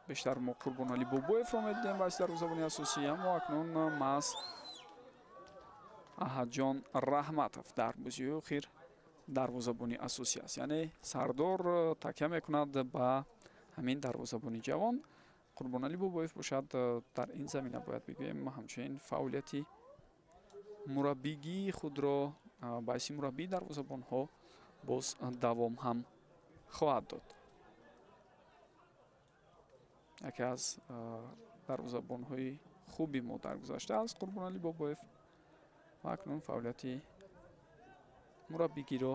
Бештар мо Қурбоналӣ Бобоевро медидем ба ҳайси дарвозабони асосӣ, аммо акнун маҳз Аҳадҷон Раҳматов дар бозиҳои охир дарвозабони асосӣ аст. Яъне Сардор такя мекунад ба ҳамин дарвозабони ҷавон. Қурбоналӣ Бобоев бошад, дар ин замина бояд бигӯем, ҳамчунин фаъолияти мураббигии худро ба ҳайси мураббии дарвозабонҳо боз давом ҳам хоҳад дод. Яке аз дарвозабонҳои хуби мо дар гузашта аст Қурбоналӣ Бобоев ва акнун фаъолияти мураббигиро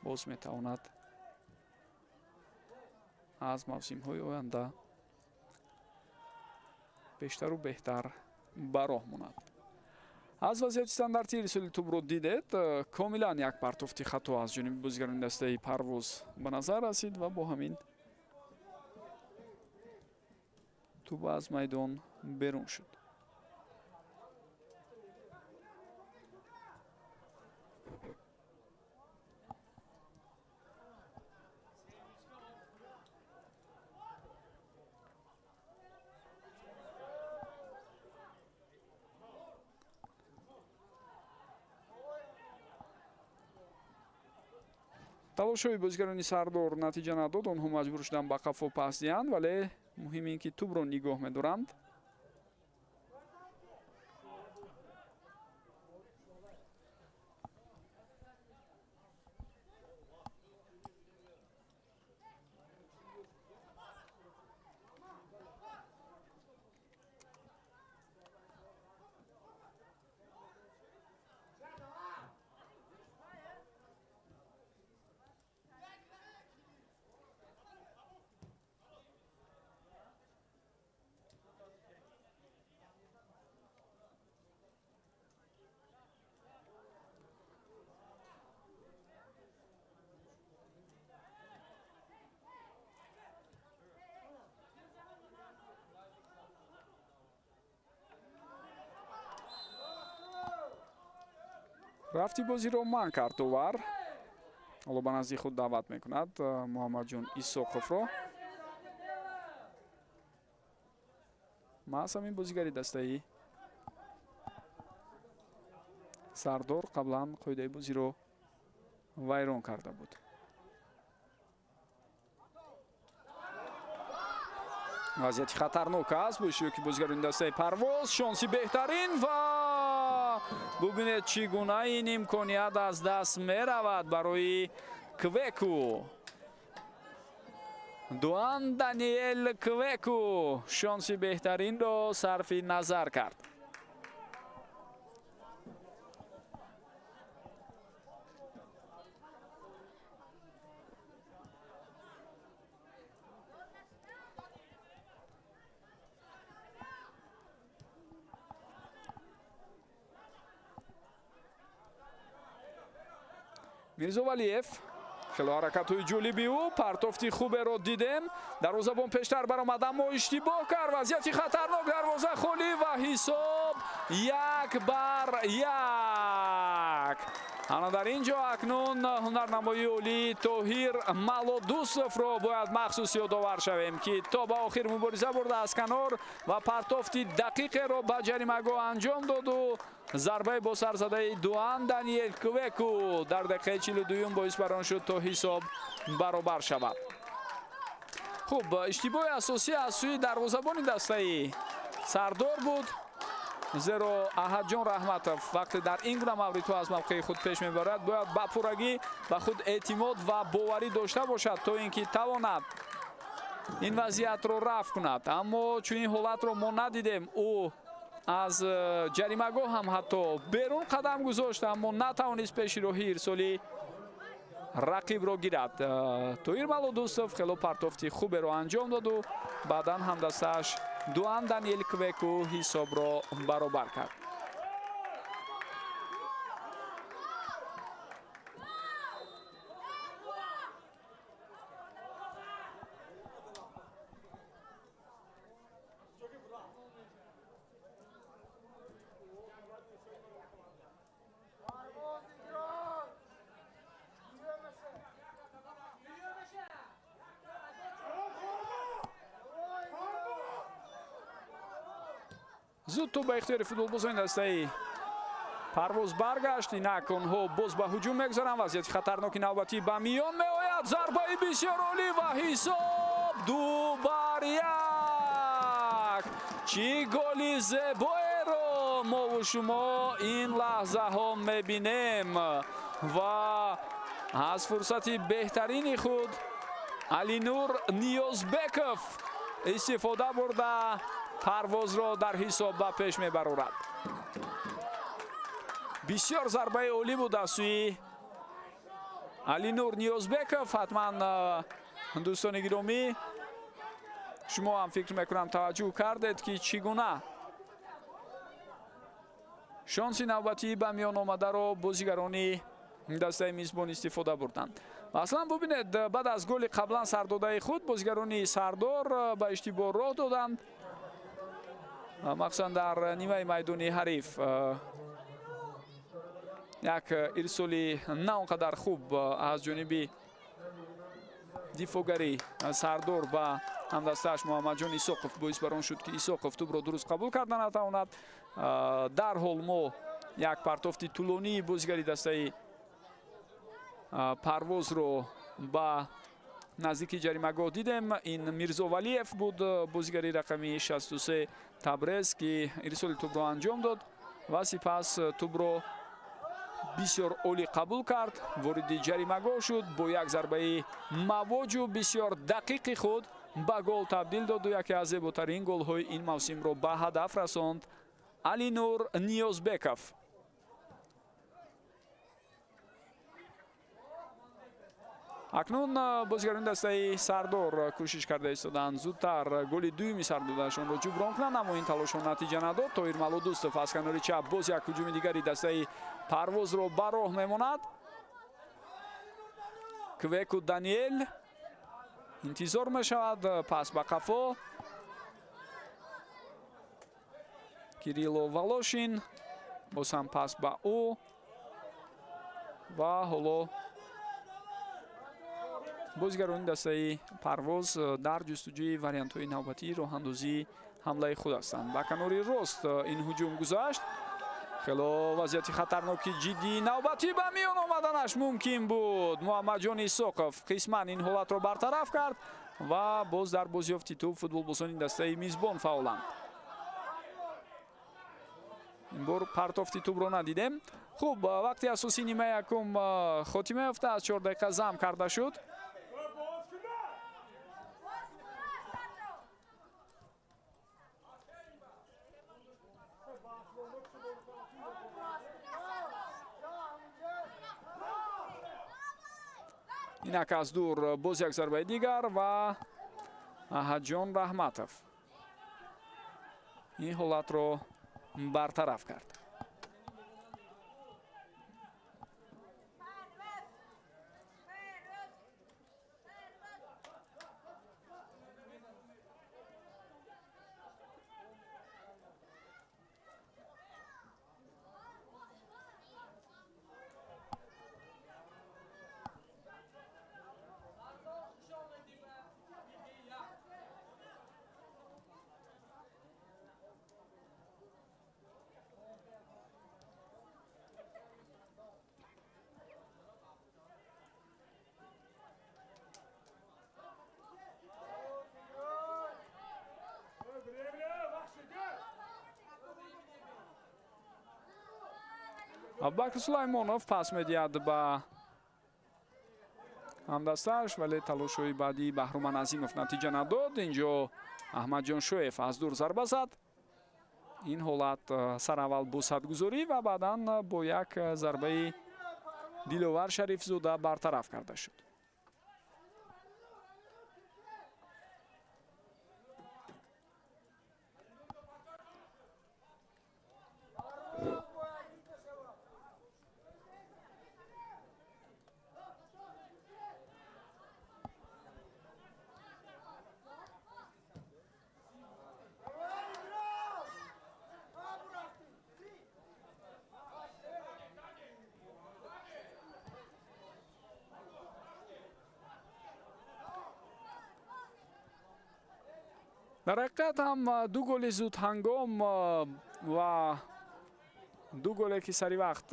боз метавонад аз мавсимҳои оянда бештару беҳтар ба роҳ монад. Аз вазъияти стандартии ирсоли тӯбро дидед, комилан як партофти хато аз ҷониби бозигарони дастаи Парвоз ба назар расид ва бо ҳамин тӯб аз майдон берун шуд. Талошҳои бозигарони Сардор натиҷа надод, онҳо маҷбур шуданд ба қафо пас диҳанд, вале муҳим ин ки тӯбро нигоҳ медоранд. Рафти бозиро манъ кард довар. Ҳоло ба назди худ даъват мекунад Муҳаммадҷон Исоқовро. Маҳз ҳамин бозигари дастаи Сардор қаблан қоидаи бозиро вайрон карда буд. Вазъияти хатарнок аст бо иштироки бозигарони дастаи Парвоз. Шонси беҳтарин ва бубинед чӣ гуна ин имконият аз даст меравад барои Квеку. Дуан Даниэл Квеку шонси беҳтаринро сарфи назар кард. Мирзо Валиев хело ҳаракатҳои ҷолиби ӯ, партофти хуберо дидем. Дарвозабон пештар баромад, аммо иштибоҳ кард. Вазъияти хатарнок, дарвоза холӣ ва ҳисоб 1-1. Ана дар ин ҷо акнун ҳунарнамоии олии Тоҳир Малодусовро бояд махсус ёдовар шавем, ки то ба охир мубориза бурда аз канор ва партофти дақиқеро ба ҷаримагоҳ анҷом доду зарбаи бо сарзадаи Дуан Даниэл Квеку дар дақиқаи 42 боис бар он шуд то ҳисоб баробар шавад. Хуб, иштибоҳи асосӣ аз сӯи дарвозабони дастаи Сардор буд, зеро Аҳадҷон Раҳматов вақте дар ин гуна мавридҳо аз мавқеи худ пеш мебарад, бояд ба пуррагӣ ба худ эътимод ва боварӣ дошта бошад, то ин ки тавонад ин вазъиятро рафъ кунад. Аммо чунин ҳолатро мо надидем. Ӯ аз ҷаримагоҳ ҳам ҳатто берун қадам гузошт, аммо натавонист пеши роҳи ирсоли рақибро гирад. Тоҳир Малодустов хело партофти хуберо анҷом доду баъдан ҳамдастааш Дуан Даниэл Квеку ҳисобро баробар кард. Зуд тӯб ба ихтиёри футболбозони дастаи Парвоз баргашт. Инак онҳо боз ба ҳуҷум мегузаранд. Вазъияти хатарноки навбатӣ ба миён меояд. Зарбаи бисёр олӣ ва ҳисоб 2-1. Чӣ голи зебоеро мову шумо ин лаҳзаҳо мебинем ва аз фурсати беҳтарини худ Алинур Ниёзбеков истифода бурда Парвозро дар ҳисоб ба пеш мебарорад. Бисёр зарбаи олӣ буд аз сӯи Алинур Ниёзбеков. Ҳатман, дӯстони гиромӣ, шумо ҳам фикр мекунам таваҷҷӯҳ кардед, ки чӣ гуна шонси навбатӣ ба миён омадаро бозигарони дастаи мизбон истифода бурданд. Аслан бубинед, баъд аз голи қаблан сардодаи худ бозигарони Сардор ба иштибоҳ роҳ доданд, махсусан дар нимаи майдони ҳариф як ирсоли на он қадар хуб аз ҷониби дифоъгари Сардор ба ҳамдастааш Муҳаммадҷон Исоқов боис бар он шуд, ки Исоқов тӯбро дуруст қабул карда натавонад. Дарҳол мо як партофти тӯлонии бозигари дастаи Парвозро ба наздики ҷаримагоҳ дидем. Ин Мирзовалиев буд, бозигари рақами 63 Табрез, ки ирсоли тӯбро анҷом дод ва сипас тӯбро бисёр олӣ қабул кард, вориди ҷаримагоҳ шуд, бо як зарбаи мавоҷу бисёр дақиқи худ ба гол табдил доду яке аз зеботарин голҳои ин мавсимро ба ҳадаф расонд Алинур Ниёзбеков. Акнун бозигарони дастаи Сардор кӯшиш карда истоданд зудтар голи дуюми сардодаашонро ҷуброн кунанд, аммо ин талошҳо натиҷа надод. Тоҳир Малодустов аз канори чап боз як ҳуҷуми дигари дастаи Парвозро ба роҳ мемонад. Квеку Даниэл интизор мешавад, пас ба қафо Кирилло Волошин, боз ҳам пас ба ӯ ва ҳоло бозигарони дастаи Парвоз дар ҷустуҷӯи вариантҳои навбатии роҳандозии ҳамлаи худ ҳастанд. Ба канори рост ин ҳуҷум гузашт. Хело вазъияти хатарноки ҷиддии навбатӣ ба миён омаданаш мумкин буд. Муҳаммадҷон Исоқов қисман ин ҳолатро бартараф кард ва боз дар бозёфти тӯб футболбозони дастаи мизбон фаъоланд. Ин бор партофти тӯбро надидем. Хуб, вақти асосии нимаи якум хотима ёфта, аз 4 дақиқа зам карда шуд. Инак аз дур боз як зарбаи дигар ва Аҳадҷон Раҳматов ин ҳолатро бартараф кард. Абубакр Сулаймонов пас медиҳад ба ҳамдастааш, вале талошҳои баъдии Баҳруман Азимов натиҷа надод. Инҷо Аҳмадҷон Шоев аз дур зарба зад. Ин ҳолат сараввал бо садгузорӣ ва баъдан бо як зарбаи Диловар Шарифзода бартараф карда шуд. Дар ҳақиқат ҳам ду голи зудҳангом ва ду голе, ки сари вақт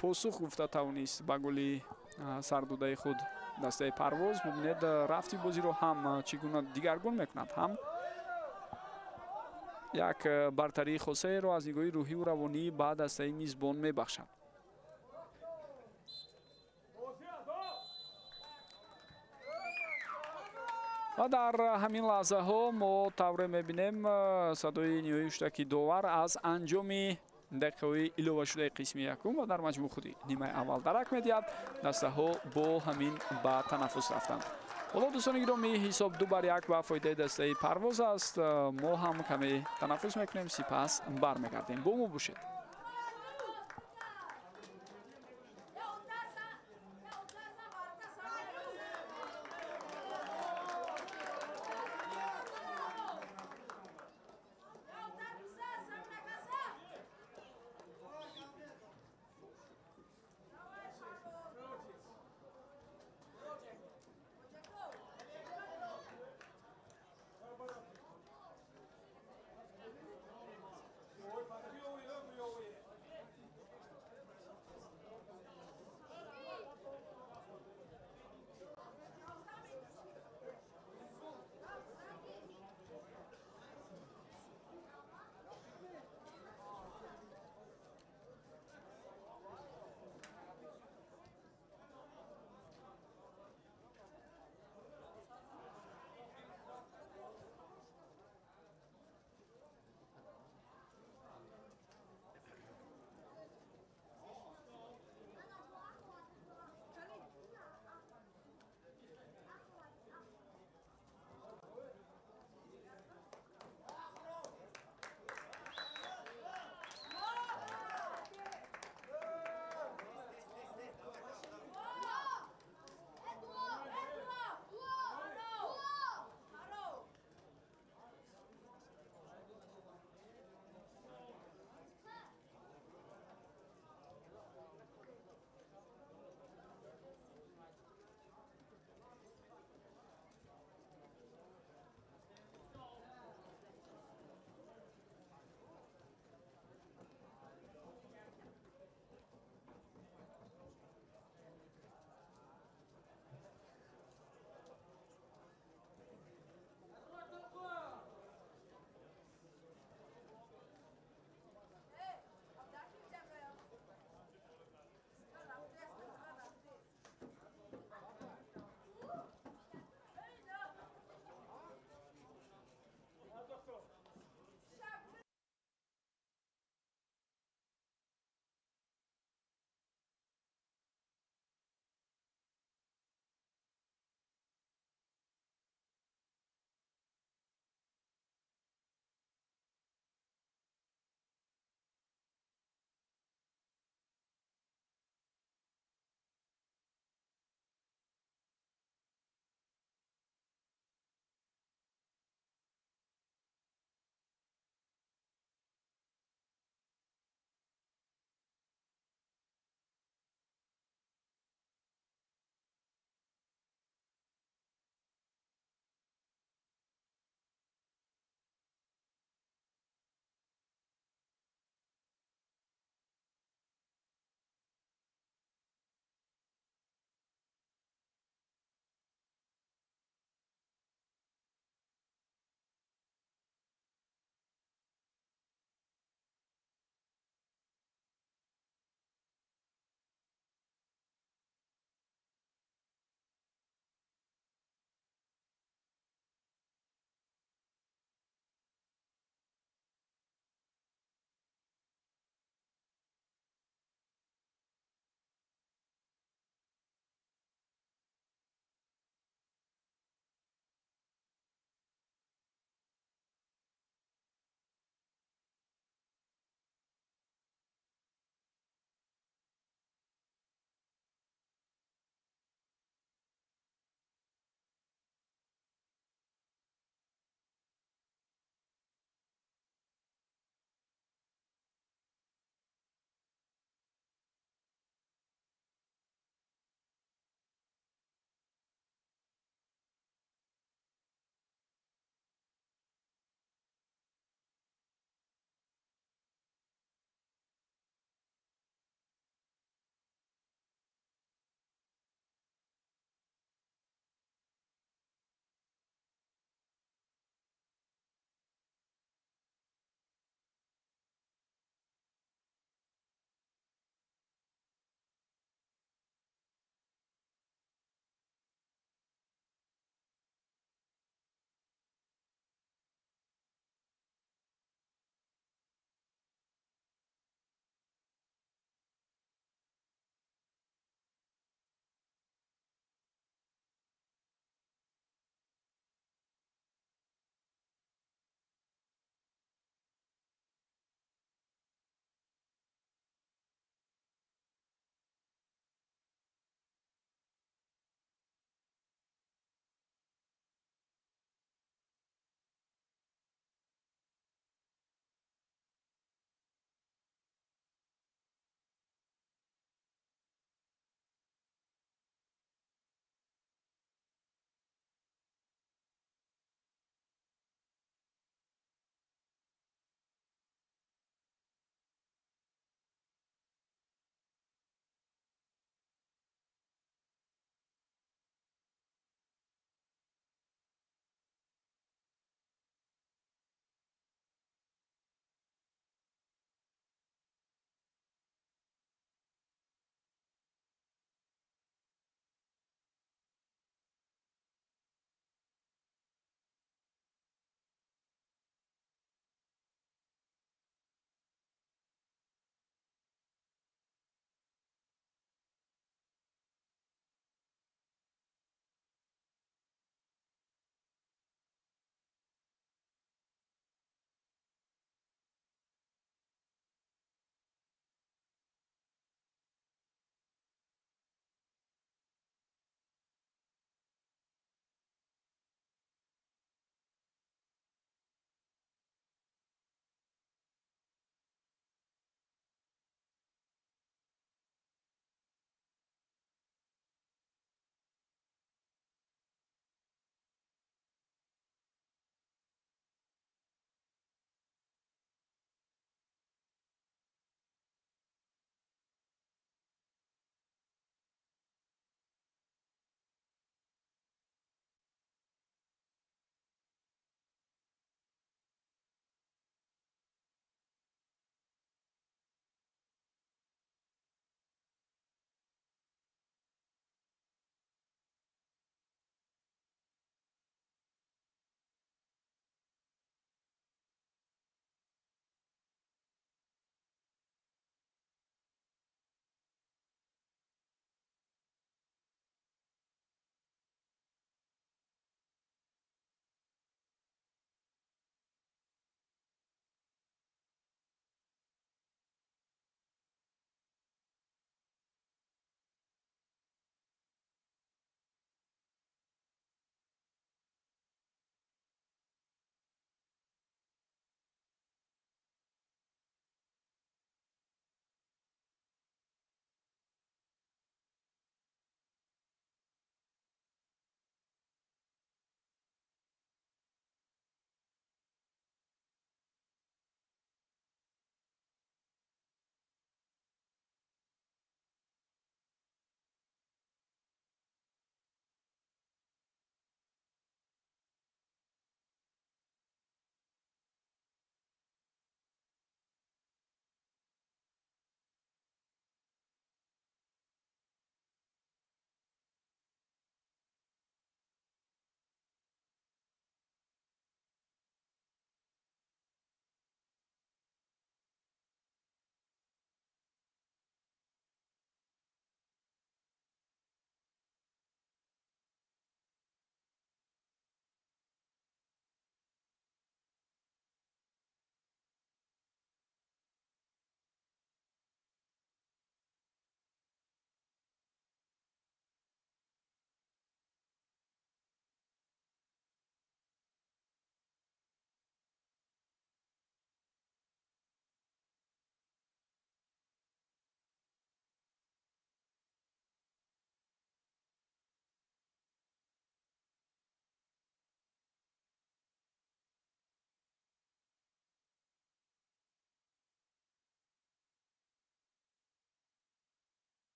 посух гуфта тавонист ба голи сардодаи худ дастаи Парвоз. Бубинед, рафти бозиро ҳам чӣ гуна дигаргун мекунад, ҳам Як бартарии хосаеро аз нигоҳи рӯҳиву равонӣ ба дастаи мизбон мебахшад. Ва дар ҳамин лаҳзаҳо мо тавре мебинем, садои ниҳоии ҳуштаки довар аз анҷоми дақиқаҳои иловашудаи қисми якум ва дар маҷмӯъ худи нимаи аввал дарак медиҳад. Дастаҳо бо ҳамин ба танаффус рафтанд. Ҳоло, дӯстони гиромӣ, ҳисоб 2-1 ба фоидаи дастаи Парвоз аст. Мо ҳам каме танаффус мекунем, сипас бармегардем. Бо мо бошед.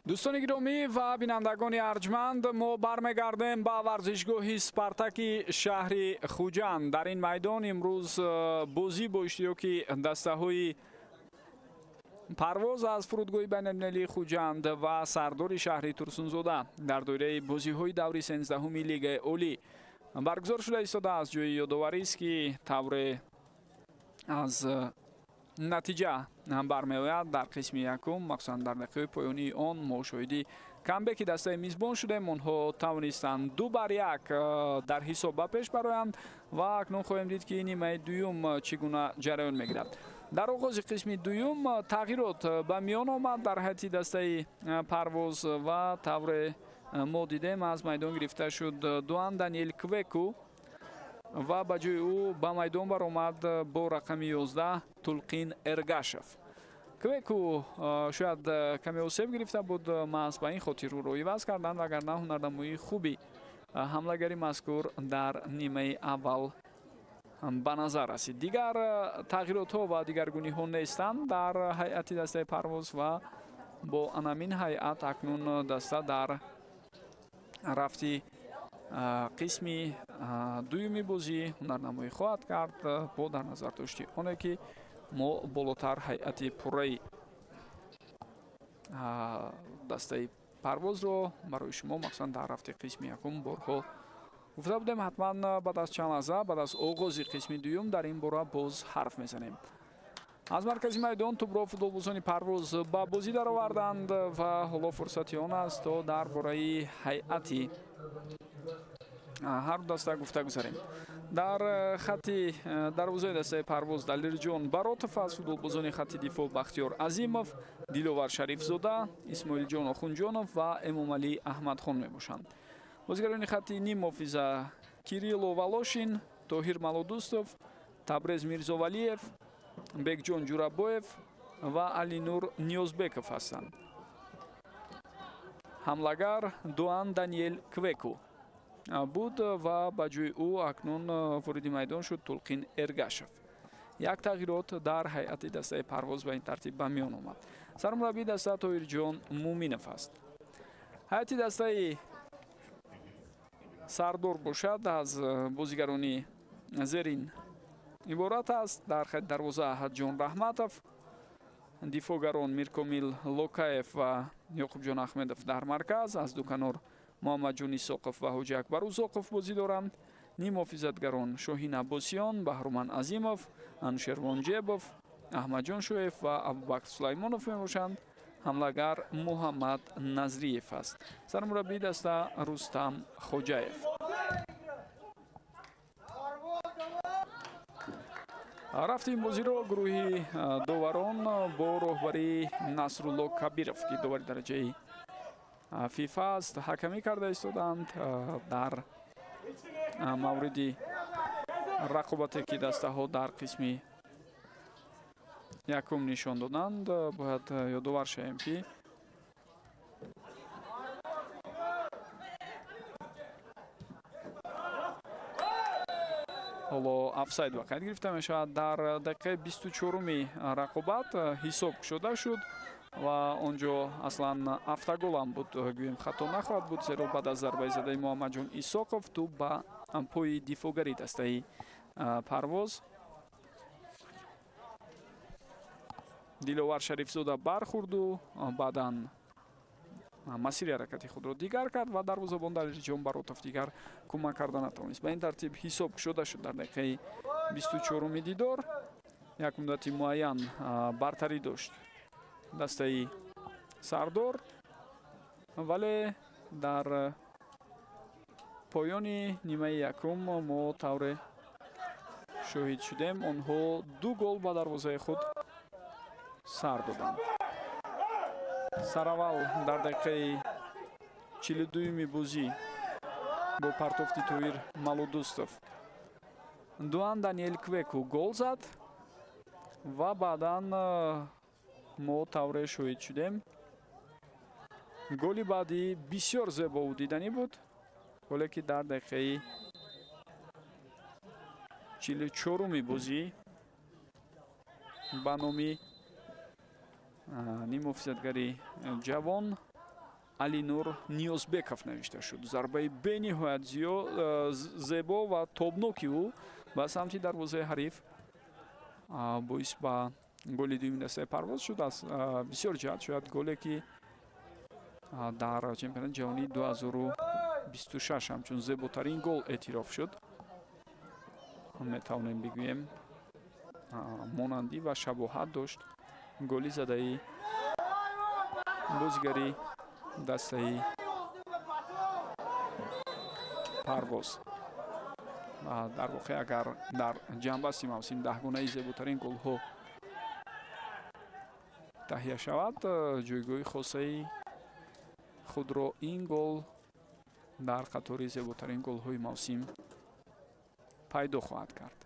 Дӯстони гиромӣ ва бинандагони арҷманд, мо бармегардем ба варзишгоҳи Спартаки шаҳри Хуҷанд. Дар ин майдон имрӯз бозӣ бо иштироки дастаҳои Парвоз аз фурудгоҳи байналмилалии Хуҷанд ва Сардори шаҳри Турсунзода дар доираи бозиҳои даври 13-уми Лигаи Олӣ баргузор шуда истодааст. Ҷои ёдоварист, ки тавре аз натиҷа бармеояд, дар қисми якум, махсусан дар дақиқаи поёнии он, мо шоҳиди камбеки дастаи мизбон шудем. Онҳо тавонистанд 2-1 дар ҳисоб ба пеш бароянд ва акнун хоҳем дид, ки нимаи дуюм чӣ гуна ҷараён мегирад. Дар оғози қисми дуюм тағйирот ба миён омад дар ҳайати дастаи Парвоз ва тавре мо дидем, аз майдон гирифта шуд Дуан Даниэл Квеку ва ба ҷои ӯ ба майдон баромад бо рақами 11 Тулқин Эргашев. Квеку шояд каме осеб гирифта буд, маҳз ба ин хотир ӯро иваз карданд, вагарна ҳунарнамоии хуби ҳамлагари мазкур дар нимаи аввал ба назар расид. Дигар тағйиротҳо ва дигаргуниҳо нестанд дар ҳайати дастаи Парвоз ва бо анамин ҳайат акнун даста дар рафти қисми дуюми бозӣ ҳунарнамоӣ хоҳад кард, бо дар назар дошти оне, ки мо болотар ҳайати пурраи дастаи Парвозро барои шумо, махсусан дар рафти қисми якум, борҳо гуфта будем. Ҳатман баъд аз чанд лаҳза, баъд аз оғози қисми дуюм, дар ин бора боз ҳарф мезанем. Аз маркази майдон тӯбро футболбозони Парвоз ба бозӣ дароварданд ва ҳоло фурсати он аст, то дар бораи ҳайати ҳар даста гуфта гузарем. Дар хати дарвозаи дастаи Парвоз Далерҷон Баротов аз футболбозони хати дифоъ Бахтиёр Азимов, Диловар Шарифзода, Исмоилҷон Охунҷонов ва Эмомалӣ Аҳмадхон мебошанд. Бозигарони хати ниммуҳофиза Кирилло Волошин, Тоҳир Малодустов, Табрез Мирзовалиев, Бекҷон Ҷурабоев ва Алинур Ниёзбеков ҳастанд. Ҳамлагар Дуан Даниэл Квеку буд ва ба ҷои ӯ акнун вориди майдон шуд Тулқин Эргашев. Як тағйирот дар ҳайати дастаи Парвоз ба ин тартиб ба миён омад. Сармураббии даста Тоҳирҷон Муминов аст. Ҳайати дастаи Сардор бошад, аз бозигарони зерин иборат аст. Дар хати дарвоза Аҳадҷон Раҳматов, дифоъгарон Миркомил Локаев ва Ёқубҷон Аҳмедов, дар марказ аз ду канор Муҳаммадҷон Исоқов ва Ҳоҷи Акбар Узоқов бозӣ доранд. Ниммуҳофизатгарон Шоҳин Аббосиён, Баҳруман Азимов, Анушервон Ҷебов, Аҳмадҷон Шоев ва Абубакр Сулаймонов мебошанд. Ҳамлагар Муҳаммад Назриев аст. Сармураббии даста Рустам Хоҷаев. Рафти ин бозиро гурӯҳи доварон бо роҳбарии Насрулло Кабиров, ки довари дараҷаи ФИФА аст, ҳакамӣ карда истоданд. Дар мавриди рақобате, ки дастаҳо дар қисми якум нишон доданд, бояд ёдовар шавем, ки ҳоло офсайд ба қайд гирифта мешавад. Дар дақиқаи 24-уми рақобат ҳисоб кушода шуд ва он ҷо аслан автоголам буд, гӯем хато нахоҳад буд, зеро баъд аз зарбаи задаи Муҳаммадҷон Исоқов тӯб ба пои дифоъгари дастаи Парвоз Диловар Шарифзода бархӯрду баъдан масири ҳаракати худро дигар кард ва дарвозабон Далерҷон Баротов дигар кӯмак карда натавонист. Ба ин тартиб ҳисоб кушода шуд дар дақиқаи 24-уми дидор. Як муддати муайян бартарӣ дошт дастаи Сардор, вале дар поёни нимаи якум мо тавре шоҳид шудем, онҳо ду гол ба дарвозаи худ сар доданд. Сараввал дар дақиқаи 42-юми бозӣ бо партофти Тоҳир Малудустов Дуан Даниэл Квеку гол зад ва баъдан мо тавре шоҳид шудем, голи баъдӣ бисёр зебову диданӣ буд, голе ки дар дақиқаи 44-уми бозӣ ба номи ниммуҳофизатгари ҷавон Алинур Ниёзбеков навишта шуд. Зарбаи бениҳоят зебо ва тобноки ӯ ба самти дарвозаи ҳариф боис ба голи дуюми дастаи Парвоз шуд. Аз бисёр ҷиҳат шояд голе, ки дар чемпионати ҷаҳонии 2026 ҳамчун зеботарин гол эътироф шуд, метавонем бигӯем, монандӣ ва шабоҳат дошт голи задаи бозигари дастаи Парвоз. Дар воқеъ, агар дар ҷанбасти мавсим даҳгонаи зеботарин голҳо таҳия шавад, ҷойгоҳи хосаи худро ин гол дар қатори зеботарин голҳои мавсим пайдо хоҳад кард.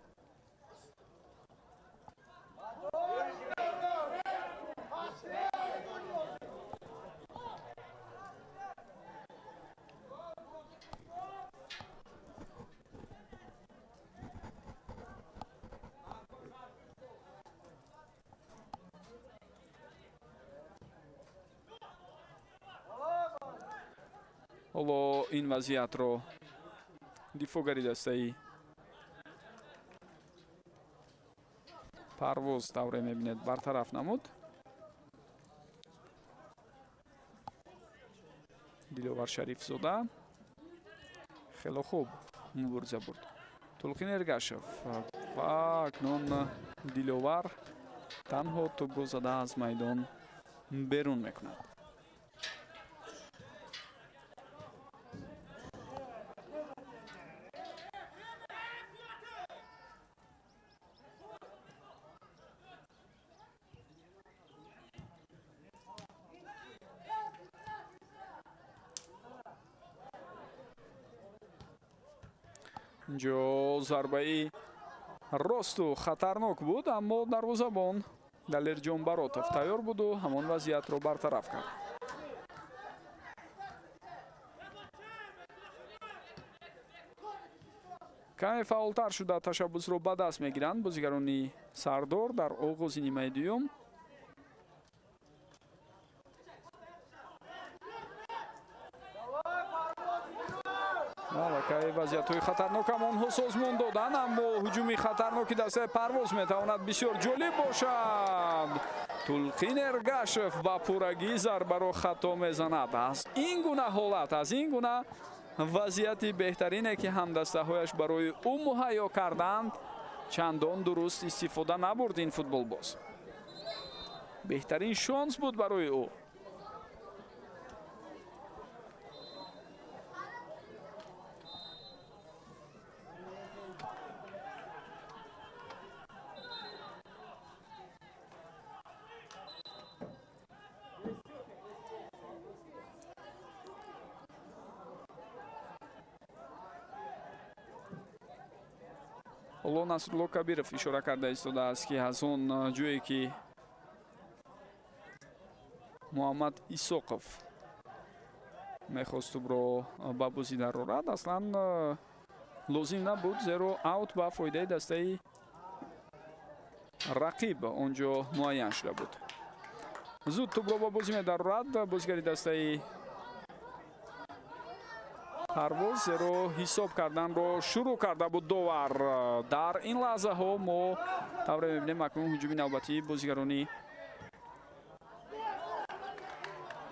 Ҳоло ин вазъиятро дифоъгари дастаи Парвоз тавре мебинед бартараф намуд. Диловар Шарифзода хело хуб мубориза бурд. Тулқин Эргашев ва акнун Диловар танҳо тӯбро зада аз майдон берун мекунад. Инҷо зарбаи росту хатарнок буд, аммо дарвозабон Далерҷон Баротов тайёр буду ҳамон вазъиятро бартараф кард. Каме фаъолтар шуда ташаббусро ба даст мегиранд бозигарони Сардор дар оғози нимаи дуюм. Аллакай вазъиятҳои хатарнокам онҳо созмон доданд, аммо ҳуҷуми хатарноки дастаи Парвоз метавонад бисёр ҷолиб бошад. Тулқин Эргашев ба пуррагӣ зарбаро хато мезанад. Аз ин гуна ҳолат, аз ин гуна вазъияти беҳтарине, ки ҳамдастаҳояш барои ӯ муҳайё карданд, чандон дуруст истифода набурд ин футболбоз. Беҳтарин шонс буд барои ӯ. Ҳоло Насрулло Кабиров ишора карда истодааст, ки аз он ҷое ки Муҳаммад Исоқов мехост тӯбро ба бозӣ дарорад, аслан лозим набуд, зеро аут ба фоидаи дастаи рақиб он ҷо муайян шуда буд. Зуд тӯбро ба бозӣ медарорад бозигари дастаи Парвоз, зеро ҳисоб карданро шурӯъ карда буд довар. Дар ин лаҳзаҳо мо тавре мебинем, акнун ҳуҷуми навбатии бозигарони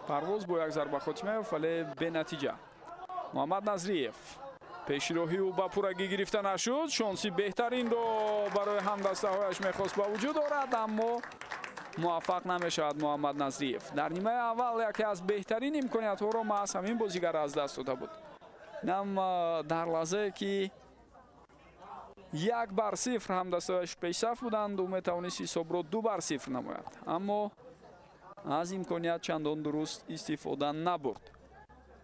Парвоз бо як зарба хотима ёфт, вале бенатиҷа. Муҳаммад Назриев, пешроҳи ӯ ба пуррагӣ гирифта нашуд. Шонси беҳтаринро барои ҳамдастаҳояш мехост ба вуҷуд орад, аммо муваффақ намешавад Муҳаммад Назриев. Дар нимаи аввал яке аз беҳтарин имкониятҳоро маҳз ҳамин бозигар аз даст дода буд. Нам дар лаҳзае ки 1-0 ҳамдастаҳояш пешсаф буданд, ӯ метавонист ҳисобро 2-0 намояд, аммо аз имконият чандон дуруст истифода набурд.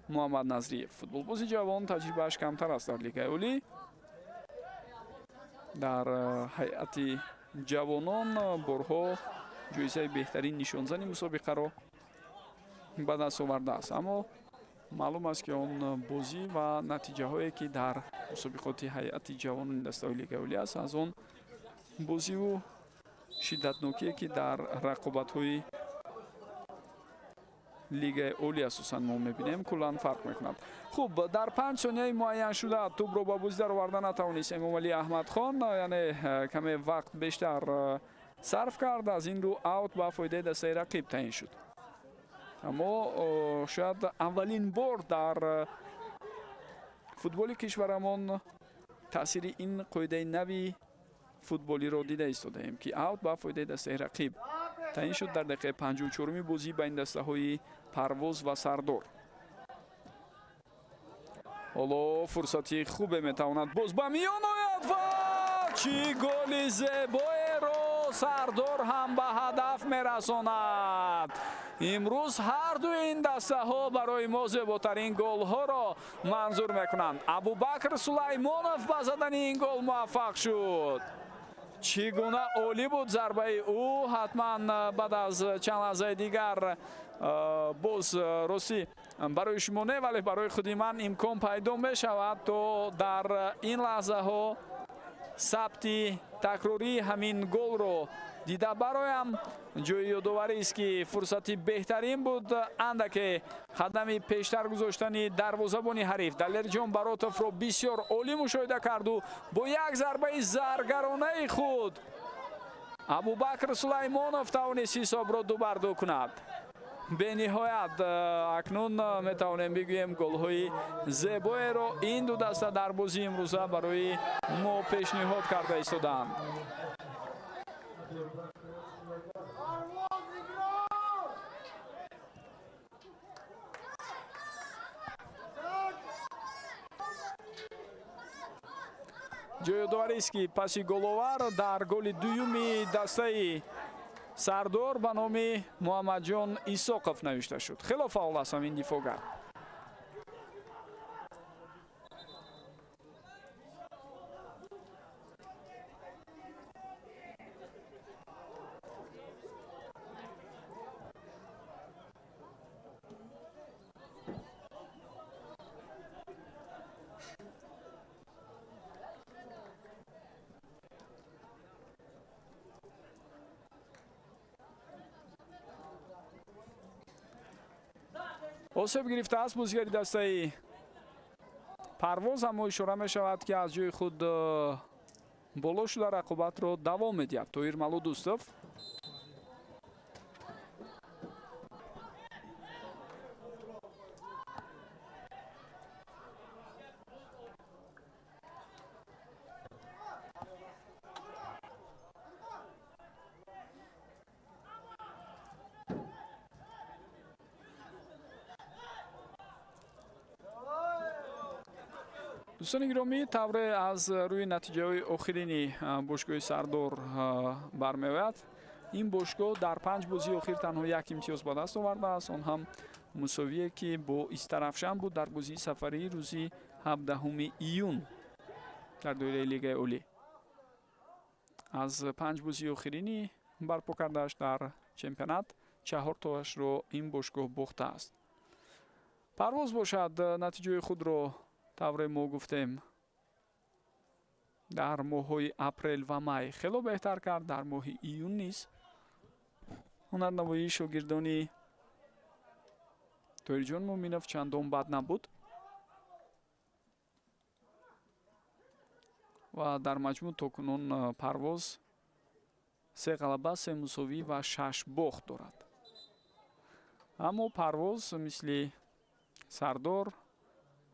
Муҳаммад Назриев, футболбози ҷавон, таҷрибааш камтар аст дар Лигаи Олӣ. Дар ҳайати ҷавонон борҳо ҷоизаи беҳтарин нишонзани мусобиқаро ба даст овардааст, аммо маълум аст, ки он бозӣ ва натиҷаҳое, ки дар мусобиқоти ҳайати ҷавонони дастаҳои Лигаи Олӣ аст, аз он бозиву шиддатнокие, ки дар рақобатҳои Лигаи Олӣ асосан мо мебинем, куллан фарқ мекунад. Хуб, дар 5 сонияи муайяншуда тӯбро ба бозӣ дароварда натавонист Эмомалӣ Аҳмадхон, яъне каме вақт бештар сарф кард, аз ин рӯ аут ба фоидаи дастаи рақиб таъин шуд. Аммо шояд аввалин бор дар футболи кишварамон таъсири ин қоидаи нави футболиро дида истодаем, ки аут ба фоидаи дастаи рақиб таъин шуд дар дақиқаи 54-уми бозӣ байни дастаҳои Парвоз ва Сардор. Ҳоло фурсати хубе метавонад боз ба миён ояд ва чӣ голи зебоеро Сардор ҳам ба ҳадаф мерасонад. Имрӯз ҳар дуи ин дастаҳо барои мо зеботарин голҳоро манзур мекунанд. Абубакр Сулаймонов ба задани ин гол муваффақ шуд. Чӣ гуна олӣ буд зарбаи ӯ. Ҳатман баъд аз чанд лаҳзаи дигар боз ростӣ барои шумо не, вале барои худи ман имкон пайдо мешавад, то дар ин лаҳзаҳо сабти такрории ҳамин голро дида бароям. Ҷои ёдоварист, ки фурсати беҳтарин буд, андаке қадами пештар гузоштани дарвозабони ҳариф Далерҷон Баротовро бисёр олӣ мушоҳида карду бо як зарбаи заргаронаи худ Абубакр Сулаймонов тавонист ҳисобро ду бар ду кунад. Бениҳоят акнун метавонем бигӯем, голҳои зебоеро ин ду даста дар бозии имрӯза барои мо пешниҳод карда истодаанд. Ҷои ёдоварист, ки паси головар дар голи дуюми дастаи Сардор ба номи Муҳаммадҷон Исоқов навишта шуд. Хело фаъол аст ҳамин дифоъгар. Осеб гирифтааст бозигари дастаи Парвоз, аммо ишора мешавад, ки аз ҷои худ боло шуда рақобатро давом медиҳад Тоҳир Малудустов. Дӯстони гиромӣ, тавре аз рӯи натиҷаҳои охирини бошгоҳи Сардор бармеояд, ин бошгоҳ дар 5 бозии охир танҳо як имтиёз ба даст овардааст, он ҳам мусовие, ки бо Истарафшан буд дар бозии сафарии рӯзи 17 июн дар доираи Лигаи Олӣ. Аз 5 бозии охирини барпо кардааш дар чемпионат 4 тоашро ин бошгоҳ бохтааст. Парвоз бошад, натиҷаи худро, тавре мо гуфтем, дар моҳҳои апрел ва май хело беҳтар кард. Дар моҳи июн низ ҳунарнамоии шогирдони Тоҳирҷон Муъминов чандон бад набуд ва дар маҷмӯъ то кунун Парвоз се ғалаба, се мусовӣ ва шаш бохт дорад. Аммо Парвоз мисли Сардор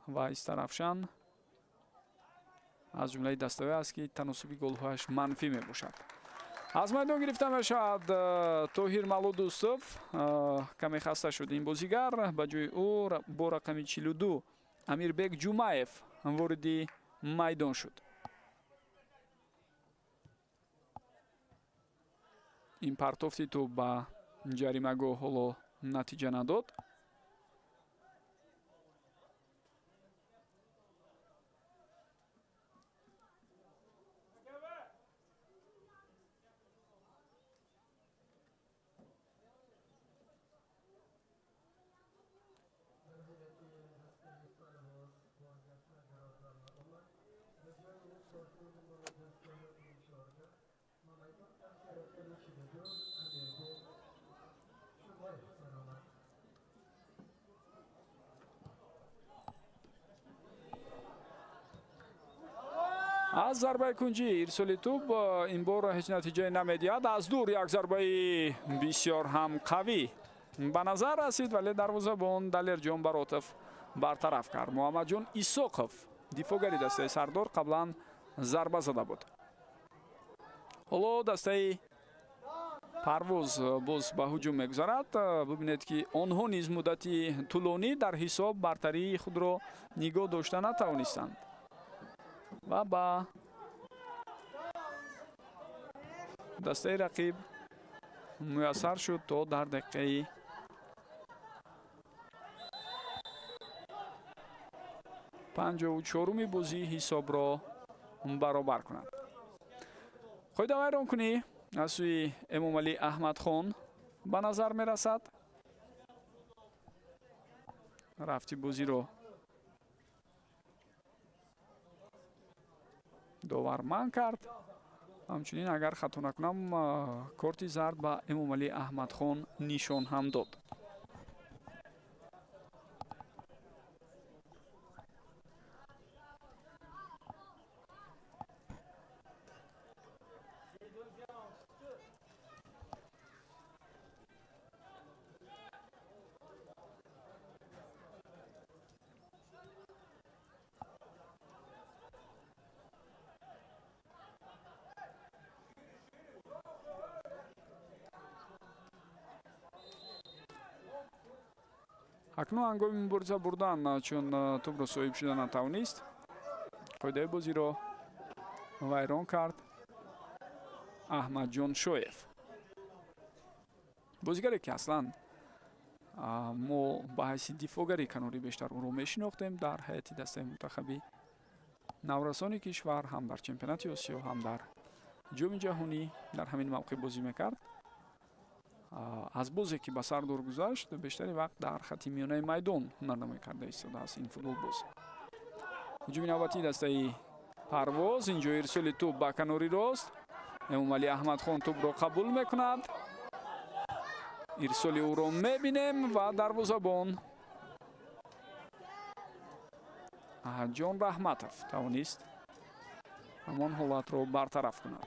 ва Истарафшан аз ҷумлаи дастаҳое аст, ки таносуби голҳояш манфӣ мебошад. Аз майдон гирифта мешавад Тоҳир Малудустов. Каме хаста шуд ин бозигар. Ба ҷои ӯ бо рақами 42 Амирбек Ҷумаев вориди майдон шуд. Ин партофти тӯб ба ҷаримагоҳ ҳоло натиҷа надод. Аз зарбаи кунҷӣ ирсоли тӯб ин бор ҳеҷ натиҷае намедиҳад. Аз дур як зарбаи бисёр ҳам қавӣ ба назар расид, вале дарвозабон Далерҷон Баротов бартараф кард. Муҳаммадҷон Исоқов, дифоъгари дастаи Сардор, қаблан зарба зада буд. Ҳоло дастаи Парвоз боз ба ҳуҷум мегузарад. Бубинед, ки онҳо низ муддати тӯлонӣ дар ҳисоб бартарии худро нигоҳ дошта натавонистанд ва ба дастаи рақиб муяссар шуд, то дар дақиқаи 54-уми бозӣ ҳисобро баробар кунад. Қоида вайронкунӣ аз сӯи Эмомалӣ Аҳмадхон ба назар мерасад. Рафти бозиро довар манъ кард. Ҳамчунин, агар хато накунам, корти зард ба Эмомалӣ Аҳмадхон нишон ҳам дод. Акнун ҳангоми мубориза бурдан, чун тӯбро соҳиб шуда натавонист, қоидаи бозиро вайрон кард Аҳмадҷон Шоев, бозигаре ки аслан мо ба ҳайси дифоъгари канорӣ бештар ӯро мешинохтем дар ҳайати дастаи мунтахаби наврасони кишвар, ҳам дар чемпионати Осиё, ҳам дар ҷоми ҷаҳонӣ дар ҳамин мавқеъ бозӣ мекард. Аз бозе ки ба Сардор гузашт, бештари вақт дар хати миёнаи майдон ҳунарнамоӣ карда истодааст ин футболбоз. Ҳуҷуми навбатии дастаи Парвоз. Инҷо ирсоли тӯб ба канори рост. Эмомалӣ Аҳмадхон тӯбро қабул мекунад. Ирсоли ӯро мебинем ва дарвозабон Аҳадҷон Раҳматов тавонист ҳамон ҳолатро бартараф кунад.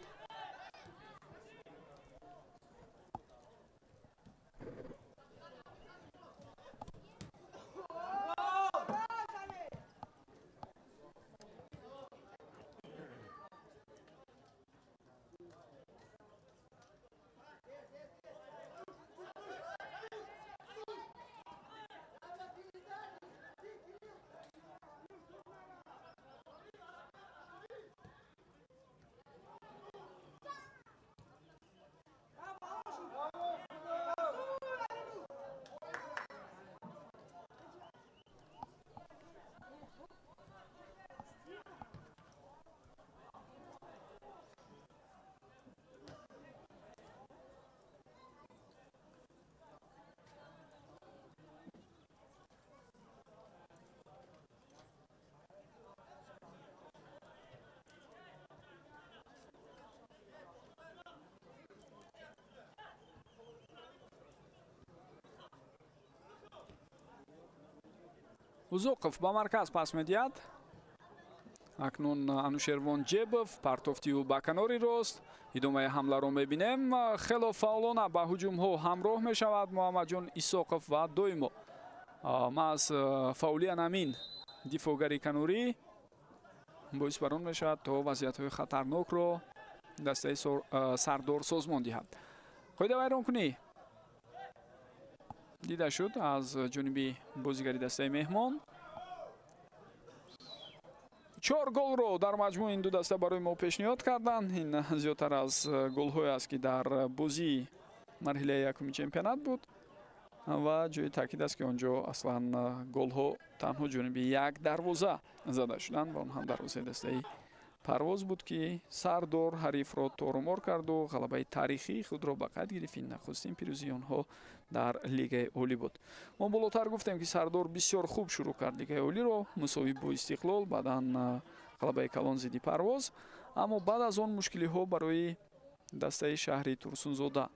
Узоқов ба марказ пас медиҳад. Акнун Анушервон Ҷебов, партофти ӯ ба канори рост. Идомаи ҳамларо мебинем. Хело фаъолона ба ҳуҷумҳо ҳамроҳ мешавад Муҳаммадҷон Исоқов ва доимо маҳз фаъолиян амин дифоъгари канорӣ боис бар он мешавад, то вазъиятҳои хатарнокро дастаи Сардор созмон диҳад. Қоида вайронкунӣ дида шуд аз ҷониби бозигари дастаи меҳмон. 4 голро дар маҷмӯъ ин ду даста барои мо пешниҳод карданд. Ин зиёдтар аз голҳое аст, ки дар бозии марҳилаи якуми чемпионат буд ва ҷои таъкид аст, ки он ҷо аслан голҳо танҳо ҷониби як дарвоза зада шуданд ва он ҳам дарвозаи дастаи Парвоз буд, ки Сардор ҳарифро торумор карду ғалабаи таърихии худро ба қайд гирифт. Ин нахустин пирӯзии онҳо дар Лигаи Олӣ буд. Мо болотар гуфтем, ки Сардор бисёр хуб шурӯъ кард Лигаи Олиро, мусовӣ бо Истиқлол, баъдан ғалабаи калон зидди Парвоз, аммо баъд аз он мушкилиҳо барои дастаи шаҳри Турсунзода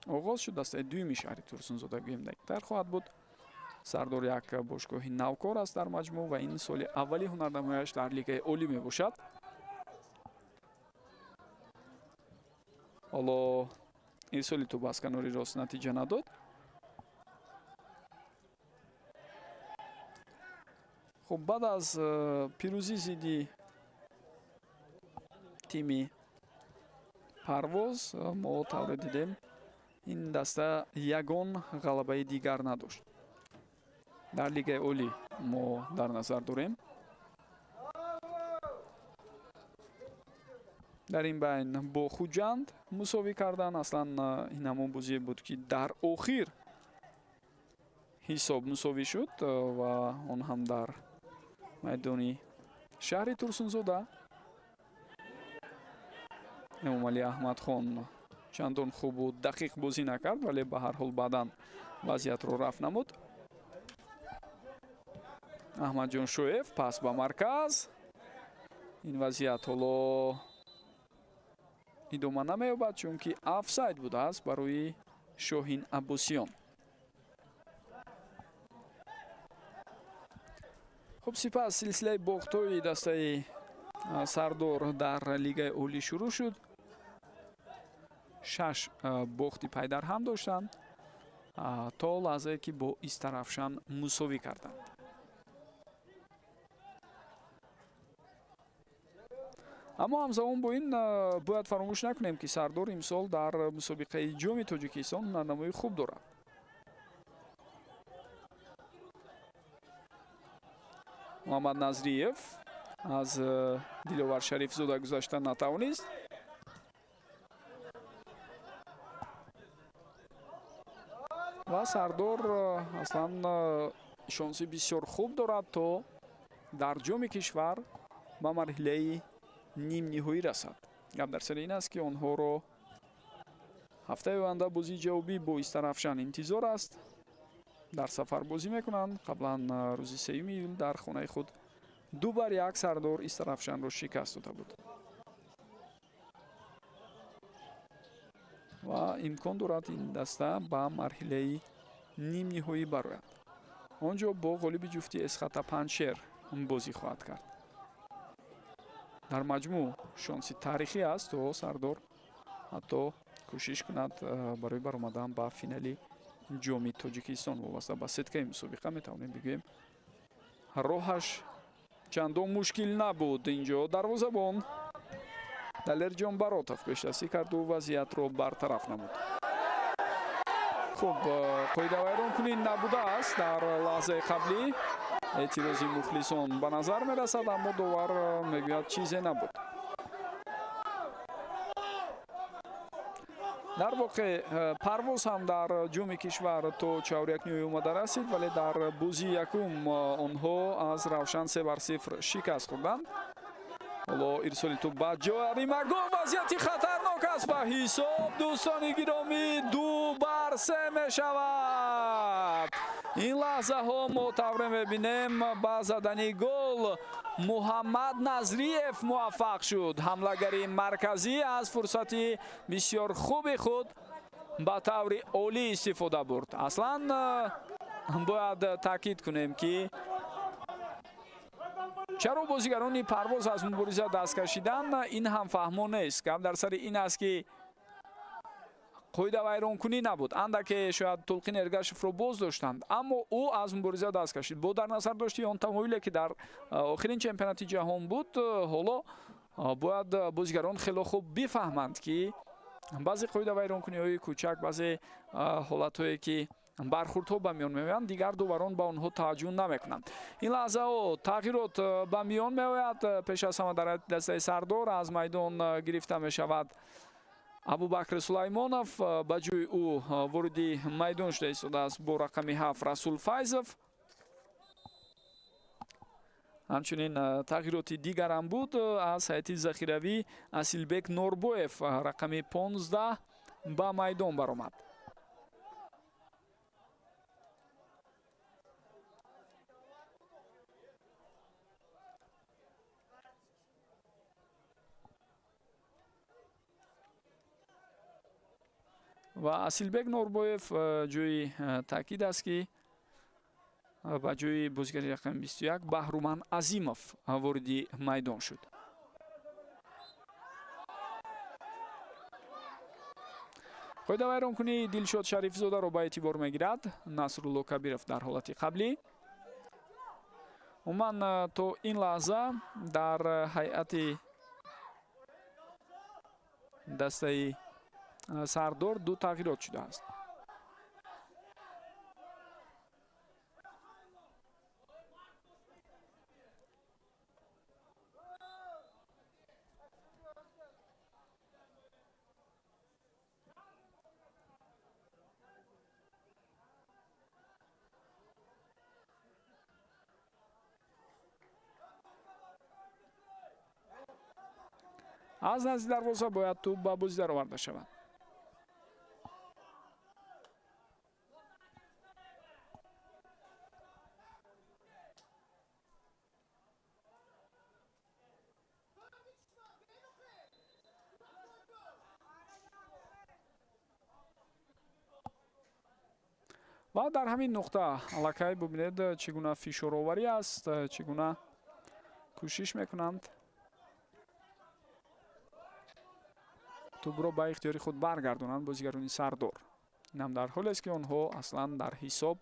оғоз шуд. Дастаи дуюми шаҳри Турсунзода гӯем дақиқтар хоҳад буд. Сардор як бошгоҳи навкор аст дар маҷмӯъ ва ин соли аввали ҳунарнамояш дар Лигаи Олӣ мебошад. Ҳоло ирсоли тӯб аз канори рост натиҷа надод. Хуб, баъд аз пирӯзӣ зидди тими Парвоз мо тавре дидем, ин даста ягон ғалабаи дигар надошт. Дар Лигаи Олӣ мо дар назар дорем. Дар ин байн бо Хуҷанд мусовӣ кардан. Аслан ин ҳамон бозие буд, ки дар охир ҳисоб мусовӣ шуд ва он ҳам дар майдони шаҳри Турсунзода. Эмомалӣ Аҳмадхон чандон хубу дақиқ бозӣ накард, вале ба ҳар ҳол баъдан вазъиятро рафт намуд. Аҳмадҷон Шоев пас ба марказ. Ин вазъият ҳоло идома намеёбад, чунки офсайд будааст барои Шоҳин Аббосиён. Хуб, сипас силсилаи бохтҳои дастаи Сардор дар Лигаи Олӣ шурӯъ шуд. 6 бохти пайдарҳам доштанд то лаҳзае ки бо Истарафшан мусовӣ карданд. Аммо ҳамзамон бо ин бояд фаромӯш накунем, ки Сардор имсол дар мусобиқаи Ҷоми Тоҷикистон ҳунарнамоии хуб дорад. Муҳаммад Назриев аз Диловар Шарифзода гузашта натавонист. Ва Сардор аслан шонси бисёр хуб дорад, то дар ҷоми кишвар ба марҳилаи нимниҳоӣ расад. Гап дар сари ин аст, ки онҳоро ҳафтаи оянда бозии ҷавобӣ бо Истарафшан интизор аст. Дар сафар бозӣ мекунанд. Қаблан рӯзи 3 июл дар хонаи худ 2-1 Сардор Истарафшанро шикаст дода буд. Ва имкон дорад ин даста ба марҳилаи нимниҳоӣ барояд. Он ҷо бо ғолиби ҷуфти Эсхата Панҷшер бозӣ хоҳад кард. Дар маҷмӯъ шонси таърихӣ аст, то Сардор ҳатто кӯшиш кунад барои баромадан ба финали Ҷоми Тоҷикистон. Вобаста ба сеткаи мусобиқа метавонем бигӯем, роҳаш чандон мушкил набуд. Инҷо дарвозабон Далерҷон Баротов пешдастӣ карду вазъиятро бартараф намуд. Хуб, қоидавайронкунӣ набудааст дар лаҳзаи қаблӣ. Эътирози мухлисон ба назар мерасад, аммо довар мегӯяд, чизе набуд. Дар воқеъ Парвоз ҳам дар ҷоми кишвар то чаҳорякниҳоӣ омада расид, вале дар бозии якум онҳо аз Равшан 3-0 шикаст хӯрданд. Ҳоло ирсоли тӯб ба ҷаримагоҳ, вазъияти хатарнок аст ва ҳисоб, дӯстони гиромӣ, 2-3 мешавад. Ин лаҳзаҳо мо тавре мебинем, ба задани гол Муҳаммад Назриев муваффақ шуд. Ҳамлагари марказӣ аз фурсати бисёр хуби худ ба таври олӣ истифода бурд. Аслан бояд таъкид кунем, ки чаро бозигарони Парвоз аз мубориза даст кашидан, ин ҳам фаҳмо нест. Гап дар сари ин аст, ки қоидавайронкунӣ набуд. Андаке шояд Тулқин Эргашевро боз доштанд, аммо ӯ аз мубориза даст кашид. Бо дар назар дошти он тамоиле, ки дар охирин чемпионати ҷаҳон буд, ҳоло бояд бозигарон хело хуб бифаҳманд, ки баъзе қоидавайронкуниҳои кӯчак, баъзе ҳолатҳое, ки бархӯрдҳо ба миён меоянд, дигар доварон ба онҳо таваҷҷӯҳ намекунанд. Ин лаҳзаҳо тағйирот ба миён меояд. Пеш аз ҳама дар дастаи Сардор аз майдон гирифта мешавад Абубакр Сулаймонов, ба ҷои ӯ вориди майдон шуда истодааст бо рақами 7 Расул Файзов. Ҳамчунин тағйироти дигарам буд. Аз ҳайати захиравӣ Асилбек Норбоев рақами 15 ба майдон баромад. Ва Асилбек Норбоев ҷои таъкид аст, ки ба ҷои бозигари рақами 21 Баҳруман Азимов вориди майдон шуд. Қоидавайронкунии Дилшод Шарифзодаро ба эътибор мегирад Насрулло Кабиров дар ҳолати қаблӣ. Умуман, то ин лаҳза дар ҳайати дастаи Сардор ду тағйирот шудааст. Аз назди дарвоза бояд тӯб ба бозӣ дароварда шавад. Ва дар ҳамин нуқта аллакай бубинед, чӣ гуна фишороварӣ аст, чӣ гуна кӯшиш мекунанд тӯбро ба ихтиёри худ баргардонанд бозигарони Сардор. Инам дар ҳолест, ки онҳо аслан дар ҳисоб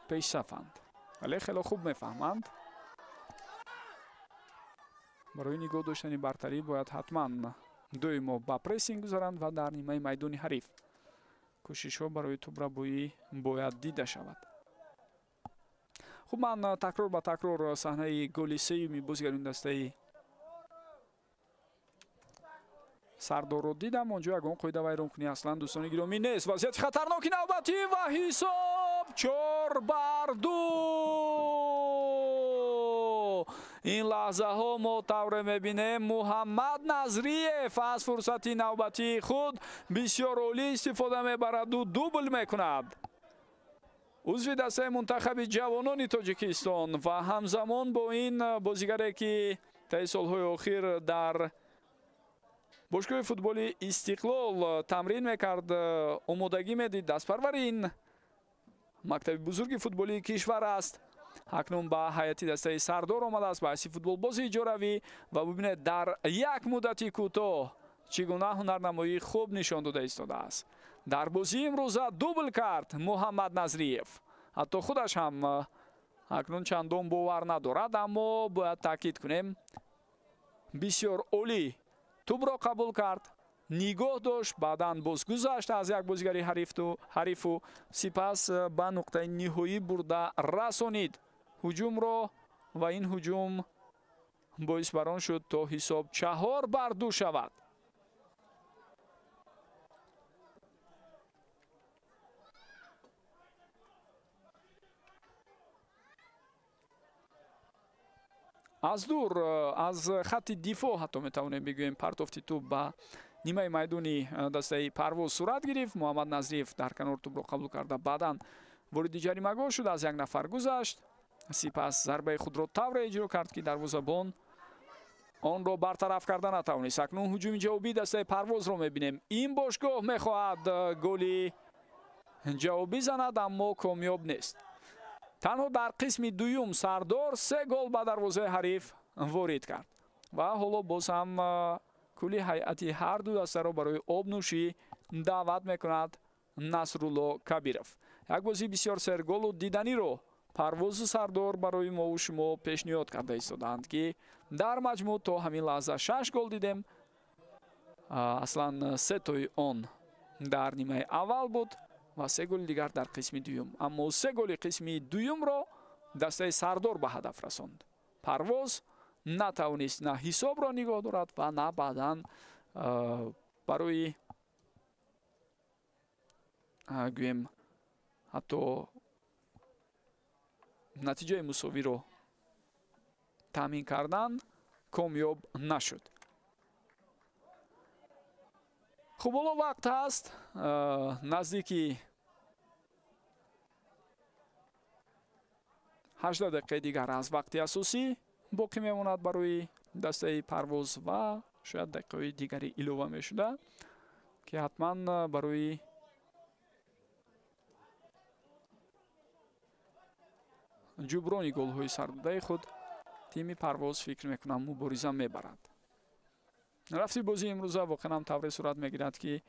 пешсафанд, вале хело хуб мефаҳманд, барои нигоҳ доштани бартарӣ бояд ҳатман доимо ба прессинг гузаранд ва дар нимаи майдони ҳариф кӯшишҳо барои тӯбрабоӣ бояд дида шавад. Хуб, ман такрор ба такрор саҳнаи голи сеюми бозигарони дастаи Сардорро дидам. Онҷо ягон қоида вайронкунӣ аслан, дӯстони гиромӣ, нест. Вазъияти хатарноки навбатӣ ва ҳисоб 4-2. Ин лаҳзаҳо мо тавре мебинем, Муҳаммад Назриев аз фурсати навбатии худ бисёр олӣ истифода мебараду дубл мекунад. Узви дастаи мунтахаби ҷавонони Тоҷикистон ва ҳамзамон бо ин бозигаре, ки таи солҳои охир дар бошгоҳи футболи Истиқлол тамрин мекард, омодагӣ медид, дастпарвари ин мактаби бузурги футболии кишвар аст, акнун ба ҳайати дастаи Сардор омадааст ба ҳайси футболбози иҷоравӣ. Ва бубинед, дар як муддати кӯтоҳ чӣ гуна ҳунарнамоии хуб нишон дода истодааст. Дар бозии имрӯза дубл кард Муҳаммад Назриев. Ҳатто худаш ҳам акнун чандон бовар надорад, аммо бояд таъкид кунем, бисёр олӣ тӯбро қабул кард, нигоҳ дошт, баъдан боз гузашт аз як бозигари ҳарифу сипас ба нуқтаи ниҳоӣ бурда расонид ҳуҷумро, ва ин ҳуҷум боис бар он шуд, то ҳисоб 4-2 шавад. Аз дур, аз хатти дифоъ ҳатто метавонем бигӯем, партофти тӯб ба нимаи майдони дастаи Парвоз сурат гирифт. Муҳаммад Назриев дар канор тӯбро қабул карда, баъдан вориди ҷаримагоҳ шуд, аз як нафар гузашт, сипас зарбаи худро тавре иҷро кард, ки дарвозабон онро бартараф карда натавонист. Акнун ҳуҷуми ҷавобии дастаи Парвозро мебинем. Ин бошгоҳ мехоҳад голи ҷавобӣ занад, аммо комёб нест. Танҳо дар қисми дуюм Сардор се гол ба дарвозаи ҳариф ворид кард ва ҳоло боз ҳам кулли ҳайати ҳар ду дастаро барои обнӯшӣ даъват мекунад Насрулло Кабиров. Як бозии бисёр серголу диданиро Парвозу Сардор барои мову шумо пешниҳод карда истодаанд, ки дар маҷмӯъ то ҳамин лаҳза шаш гол дидем. Аслан сетои он дар нимаи аввал буд ва се голи дигар дар қисми дуюм, аммо се голи қисми дуюмро дастаи Сардор ба ҳадаф расонд. Парвоз натавонист на ҳисобро нигоҳ дорад ва на баъдан барои, гӯем, ҳатто натиҷаи мусовиро таъмин кардан комёб нашуд. Хуб, ҳоло вақт ҳаст, наздики 18 дақиқаи дигар аз вақти асосӣ боқӣ мемонад барои дастаи Парвоз ва шояд дақиқаҳои дигари илова мешуда, ки ҳатман барои ҷуброни голҳои сардодаи худ тими Парвоз, фикр мекунам, мубориза мебарад. Рафти бозии имрӯза воқеан ҳам тавре сурат мегирад, ки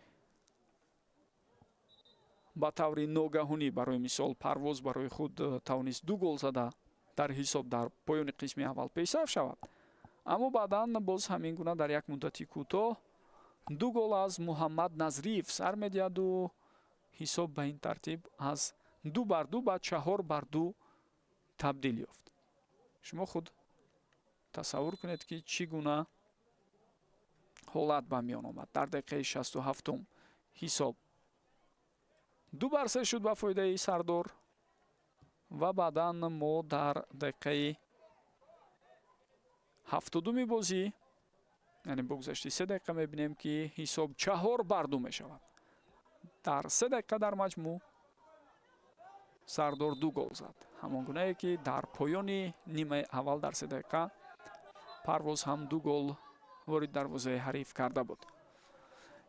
Ба таври ногаҳонӣ, барои мисол, Парвоз барои худ тавонист 2 гол зада дар ҳисоб дар поёни қисми аввал пешсаф шавад, аммо баъдан боз ҳамин гуна дар як муддати кӯтоҳ 2 гол аз Муҳаммад Назриев сар медиҳаду ҳисоб ба ин тартиб аз 2-2 ба 4-2 табдил ёфт. Шумо худ тасаввур кунед, ки чӣ гуна ҳолат ба миён омад. Дар дақиқаи 67 ҳисоб 2-3 шуд ба фоидаи Сардор ва баъдан мо дар дақиқаи 72 бозӣ, яъне бо гузашти 3 дақиқа, мебинем, ки ҳисоб 4-2 мешавад. Дар 3 дақиқа дар маҷмӯъ Сардор 2 гол зад, ҳамон гунае ки дар поёни нимаи аввал дар 3 дақиқа Парвоз ҳам 2 гол ворид дарвозаи ҳариф карда буд.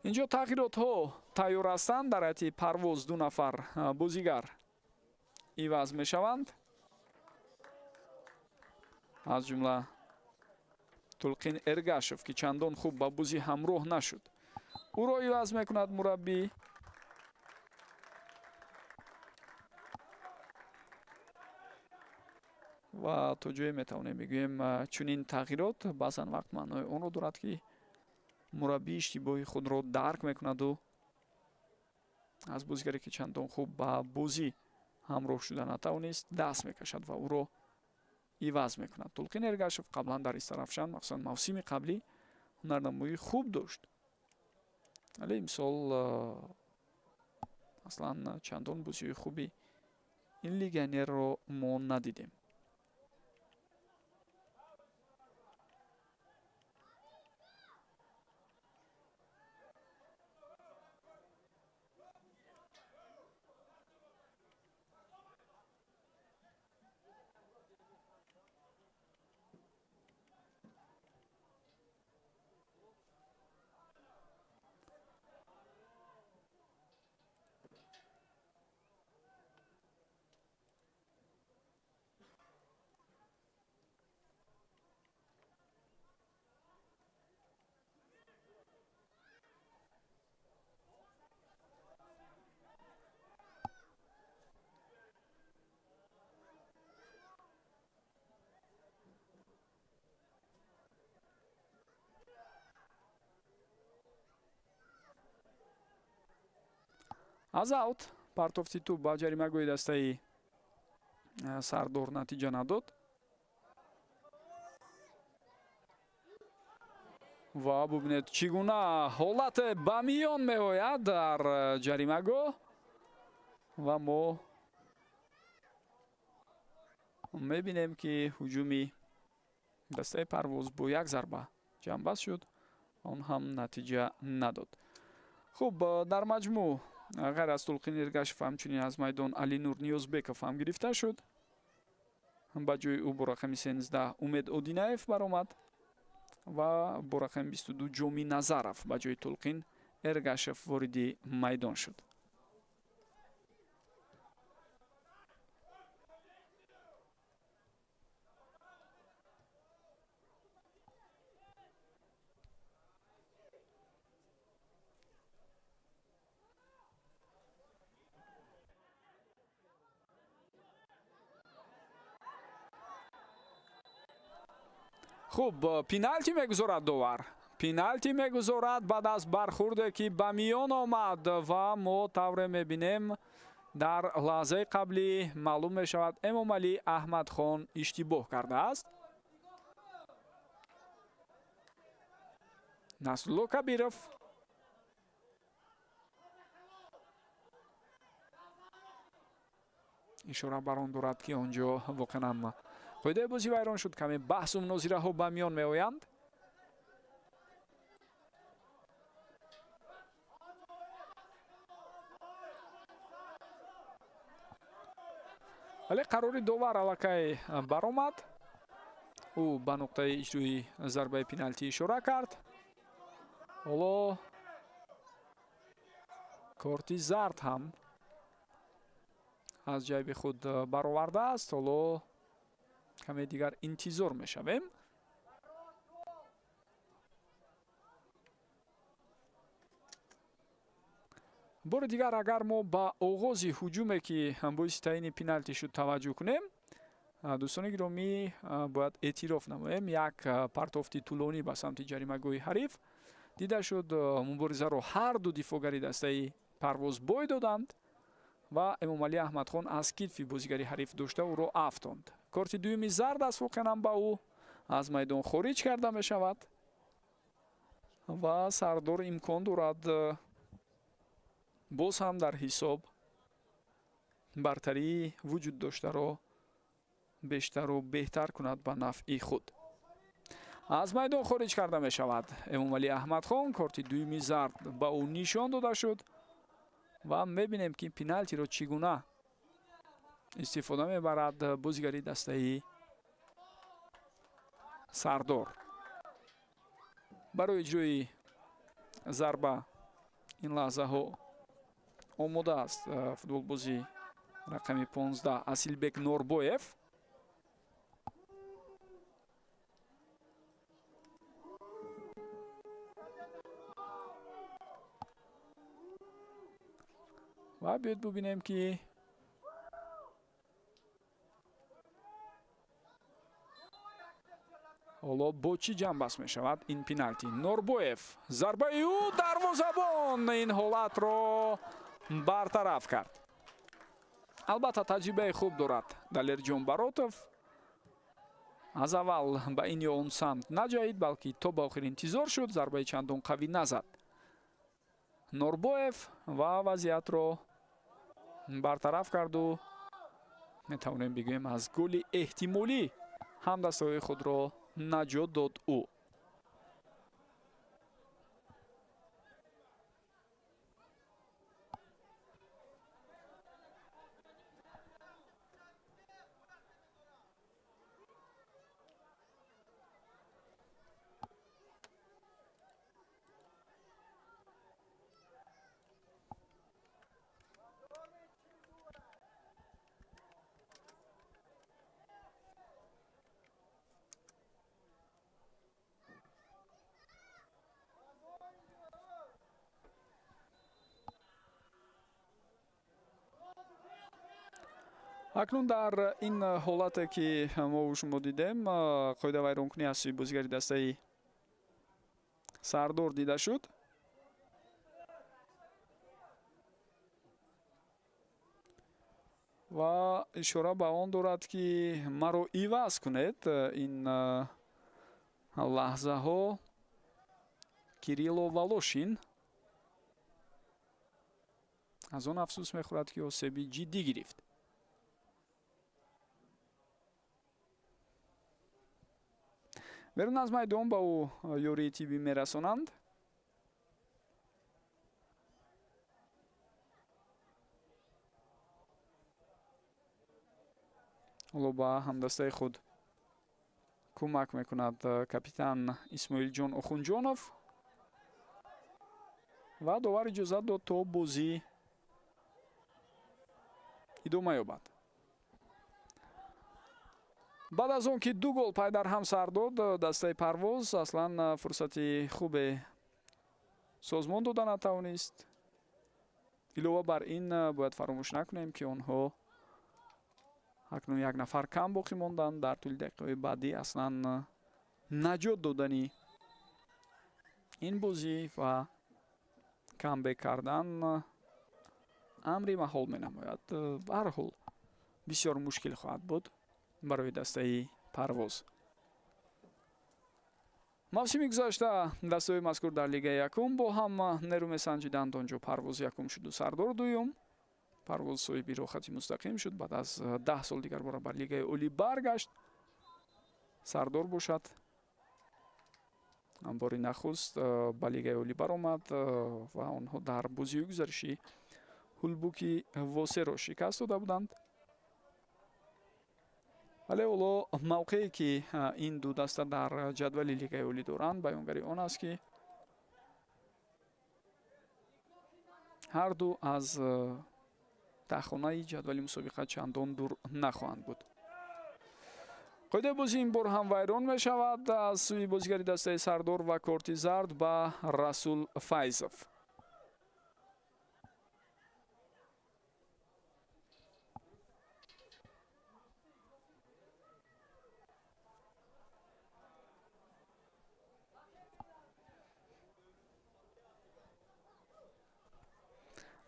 Инҷо тағйиротҳо тайёр ҳастанд. Дар ҳайати Парвоз 2 нафар бозигар иваз мешаванд, аз ҷумла Тулқин Эргашев, ки чандон хуб ба бозӣ ҳамроҳ нашуд, ӯро иваз мекунад мураббӣ. Ва то ҷое метавонем бигӯем, чунин тағйирот баъзан вақт маънои онро дорад, ки мураббӣ иштибоҳи худро дарк мекунаду аз бозигаре, ки чандон хуб ба бозӣ ҳамроҳ шуда натавонист, даст мекашад ва ӯро иваз мекунад. Тулқин Эргашев қаблан дар Истарафшан, махсусан мавсими қаблӣ, ҳунарнамоии хуб дошт, вале имсол аслан чандон бозиҳои хуби ин легионерро мо надидем. Аз аут партофти тӯб ба ҷаримагоҳи дастаи Сардор натиҷа надод ва бубинед, чӣ гуна ҳолате ба миён меояд дар ҷаримагоҳ ва мо мебинем, ки ҳуҷуми дастаи Парвоз бо як зарба ҷамъбаст шуд, он ҳам натиҷа надод. Хуб, дар маҷмӯъ ғайр аз Тулқин Эргашев ҳамчунин аз майдон Алинур Ниёзбеков ҳам гирифта шуд. Ба ҷои ӯ бо рақами 13 Умед Одинаев баромад ва бо рақами 22 Ҷоми Назаров ба ҷои Тулқин Эргашев вориди майдон шуд. Хуб, пеналти мегузорад довар, пеналти мегузорад баъд аз бархурде, ки ба миён омад ва мо тавре мебинем, дар лаҳзаи қаблӣ маълум мешавад, Эмомалӣ Аҳмадхон иштибоҳ кардааст. Насрулло Кабиров ишора бар он дорад, ки он ҷо воқеан ҳам қоидаи бозӣ вайрон шуд. Каме баҳсу мунозираҳо ба миён меоянд. Вале қарори довар аллакай баромад. Ӯ ба нуқтаи иҷрои зарбаи пеналтӣ ишора кард. Ҳоло корти зард ҳам аз ҷайби худ баровардааст. Ҳоло каме дигар интизор мешавем. Бори дигар, агар мо ба оғози ҳуҷуме, ки боиси таъини пеналти шуд, таваҷҷӯҳ кунем, дӯстони гиромӣ, бояд эътироф намоем, як партофти тӯлонӣ ба самти ҷаримагоҳи ҳариф дида шуд. Муборизаро ҳар ду дифоъгари дастаи Парвоз бой доданд ва Эмомалӣ Аҳмадхон аз китфи бозигари ҳариф дошта ӯро афтонд. Корти дуюми зард аст воқеан ба ӯ, аз майдон хориҷ карда мешавад ва Сардор имкон дорад боз ҳам дар ҳисоб бартарии вуҷуд доштаро бештару беҳтар кунад ба нафъи худ. Аз майдон хориҷ карда мешавад Эмомалӣ Аҳмадхон. Корти дуюми зард ба ӯ нишон дода шуд ва мебинем, ки пеналтиро чӣ гуна истифода мебарад бозигари дастаи Сардор. Барои иҷрои зарба ин лаҳзаҳо омода аст футболбози рақами 15 Асилбек Норбоев. Ва биёед бубинем, ки ҳоло бо чӣ ҷамъбаст мешавад ин пеналти. Норбоев, зарбаи ӯ, дарвозабон ин ҳолатро бартараф кард. Албатта, таҷрибаи хуб дорад Далерҷон Баротов. Аз аввал ба ин ё он самт наҷаҳид, балки то ба охир интизор шуд, зарбаи чандон қавӣ назад Норбоев ва вазъиятро бартараф карду метавонем бигӯем, аз голи эҳтимолӣ ҳамдастаҳои худро наҷот дод ӯ. Акнун дар ин ҳолате, ки мо шумо дидем, қоидавайронкунӣ аз сӯи бозигари дастаи Сардор дида шуд. Ва ишора ба он дорад, ки маро иваз кунед. Ин лаҳзаҳо Кирилло Волошин аз он афсӯс мехӯрад, ки осеби ҷиддӣ гирифт. Берун аз майдон ба ӯ ёрии тиббӣ мерасонанд. Ҳоло ба ҳамдастаи худ кӯмак мекунад капитан Исмоилҷон Охунҷонов ва довар иҷозат дод, то бозӣ идома ёбад. Баъд аз он ки ду гол пайдарҳам сар дод, дастаи Парвоз аслан фурсати хубе созмон дода натавонист. Илова бар ин, бояд фаромӯш накунем, ки онҳо акнун як нафар кам боқӣ монданд. Дар тӯли дақиқаҳои баъдӣ аслан наҷот додани ин бозӣ ва камбек кардан амри маҳол менамояд. Ба ҳар ҳол, бисёр мушкил хоҳад буд барои дастаи Парвоз. Мавсими гузашта дастаҳои мазкур дар лигаи якум бо ҳам нерӯ месанҷиданд. Он ҷо Парвоз якум шуду Сардор дуюм. Парвоз соҳиби роҳхати мустақим шуд, баъд аз 10 сол дигар бора бар лигаи олӣ баргашт. Сардор бошад, бори нахуст ба лигаи олӣ баромад ва онҳо дар бозиҳои гузаришӣ Ҳулбуки Восеро шикаст дода буданд. Вале ҳоло мавқее, ки ин ду даста дар ҷадвали лигаи олӣ доранд, баёнгари он аст, ки ҳар ду аз таҳхонаи ҷадвали мусобиқа чандон дур нахоҳанд буд. Қоидаи бозӣ ин бор ҳам вайрон мешавад аз сӯи бозигари дастаи Сардор ва корти зард ба Расул Файзов.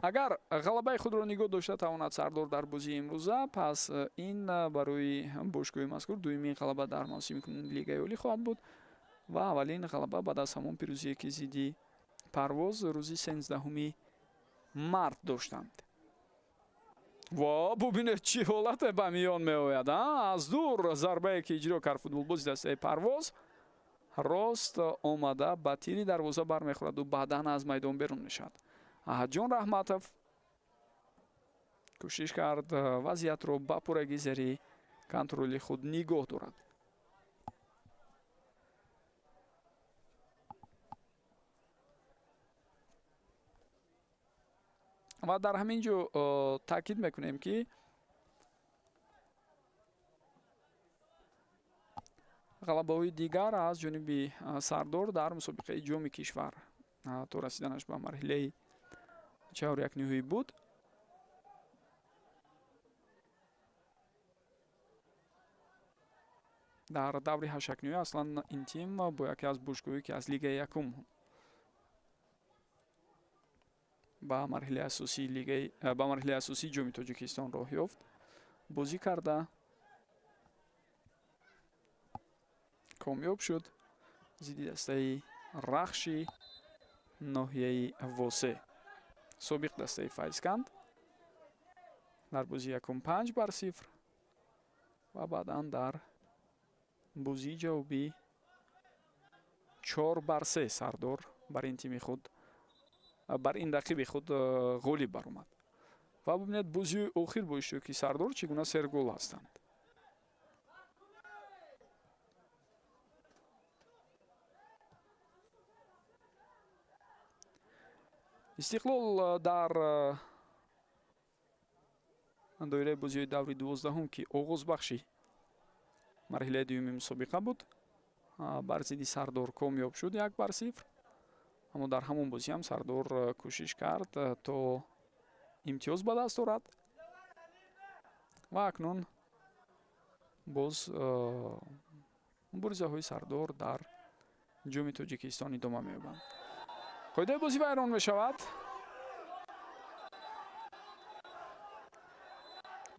Агар ғалабаи худро нигоҳ дошта тавонад Сардор дар бозии имрӯза, пас ин барои бошгоҳи мазкур дуюмин ғалаба дар мавсими кунуни Лигаи Олӣ хоҳад буд ва аввалин ғалаба баъд аз ҳамон пирӯзие, ки зидди Парвоз рӯзи 13 март доштанд. Ва бубинед, чӣ ҳолате ба миён меояд. Аз дур зарбае, ки иҷро кард футболбози дастаи Парвоз, рост омада ба тири дарвоза бармехӯраду баъдан аз майдон берун мешавад. Аҳадҷон Раҳматов кӯшиш кард вазъиятро ба пуррагӣ зери контроли худ нигоҳ дорад. Ва дар ҳамин ҷо таъкид мекунем, ки ғалабаҳои дигар аз ҷониби Сардор дар мусобиқаи Ҷоми кишвар то расиданаш ба марҳилаи чаҳорякниҳоӣ буд. Дар даври ҳашякниҳоӣ аслан ин тим бо яке аз бошгоҳе, ки аз Лигаи якум ба марҳилаи асосии лигаи ба марҳилаи асосии Ҷоми Тоҷикистон роҳ ёфт, бозӣ карда комёб шуд зидди дастаи Рахши ноҳияи Восе, собиқ дастаи Файзканд, дар бозии якум 5-0 ва баъдан дар бозии ҷавобӣ 4-3 Сардор бар ин тими худ, бар ин рақиби худ ғолиб баромад. Ва бубинед, бозии охир бо иштироки Сардор чӣ гуна сергол ҳастанд. Истиқлол дар доираи бозиҳои даври 12-ҳум, ки оғозбахши марҳилаи дуюми мусобиқа буд, бар зидди Сардор комёб шуд 1-0, аммо дар ҳамон бозӣ ҳам Сардор кӯшиш кард, то имтиёз ба даст орад ва акнун боз муборизаҳои Сардор дар Ҷоми Тоҷикистон идома меёбанд. Қоидаи бозӣ вайрон мешавад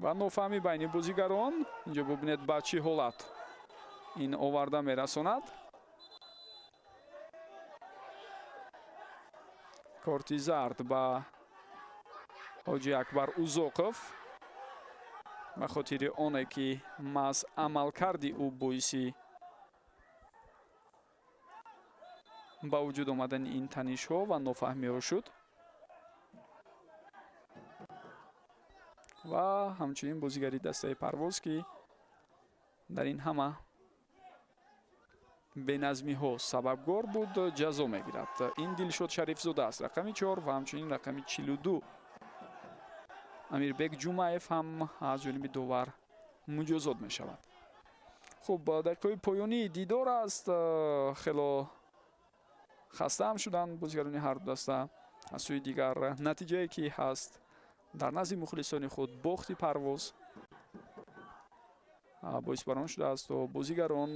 ва нофаҳмӣ байни бозигарон. Инҷо бубинед, ба чӣ ҳолат ин оварда мерасонад. Корти зард ба Ҳоҷи Акбар Узоқов ба хотири оне, ки маҳз амалкарди ӯ боиси ба вуҷуд омадани ин танишҳо ва нофаҳмиҳо шуд ва ҳамчунин бозигари дастаи Парвоз, ки дар ин ҳама беназмиҳо сабабгор буд, ҷазо мегирад. Ин Дилшод Шарифзода аст, рақами 4, ва ҳамчунин рақами 42 Амирбек Ҷумаев ҳам аз ҷониби довар муҷозот мешавад. Хуб, дақиқаҳои поёнии дидор аст. Хело хастаам шуданд бозигарони ҳарду даста. Аз сӯи дигар, натиҷае, ки ҳаст, дар назди мухлисони худ бохти Парвоз боис бар он шудааст, то бозигарон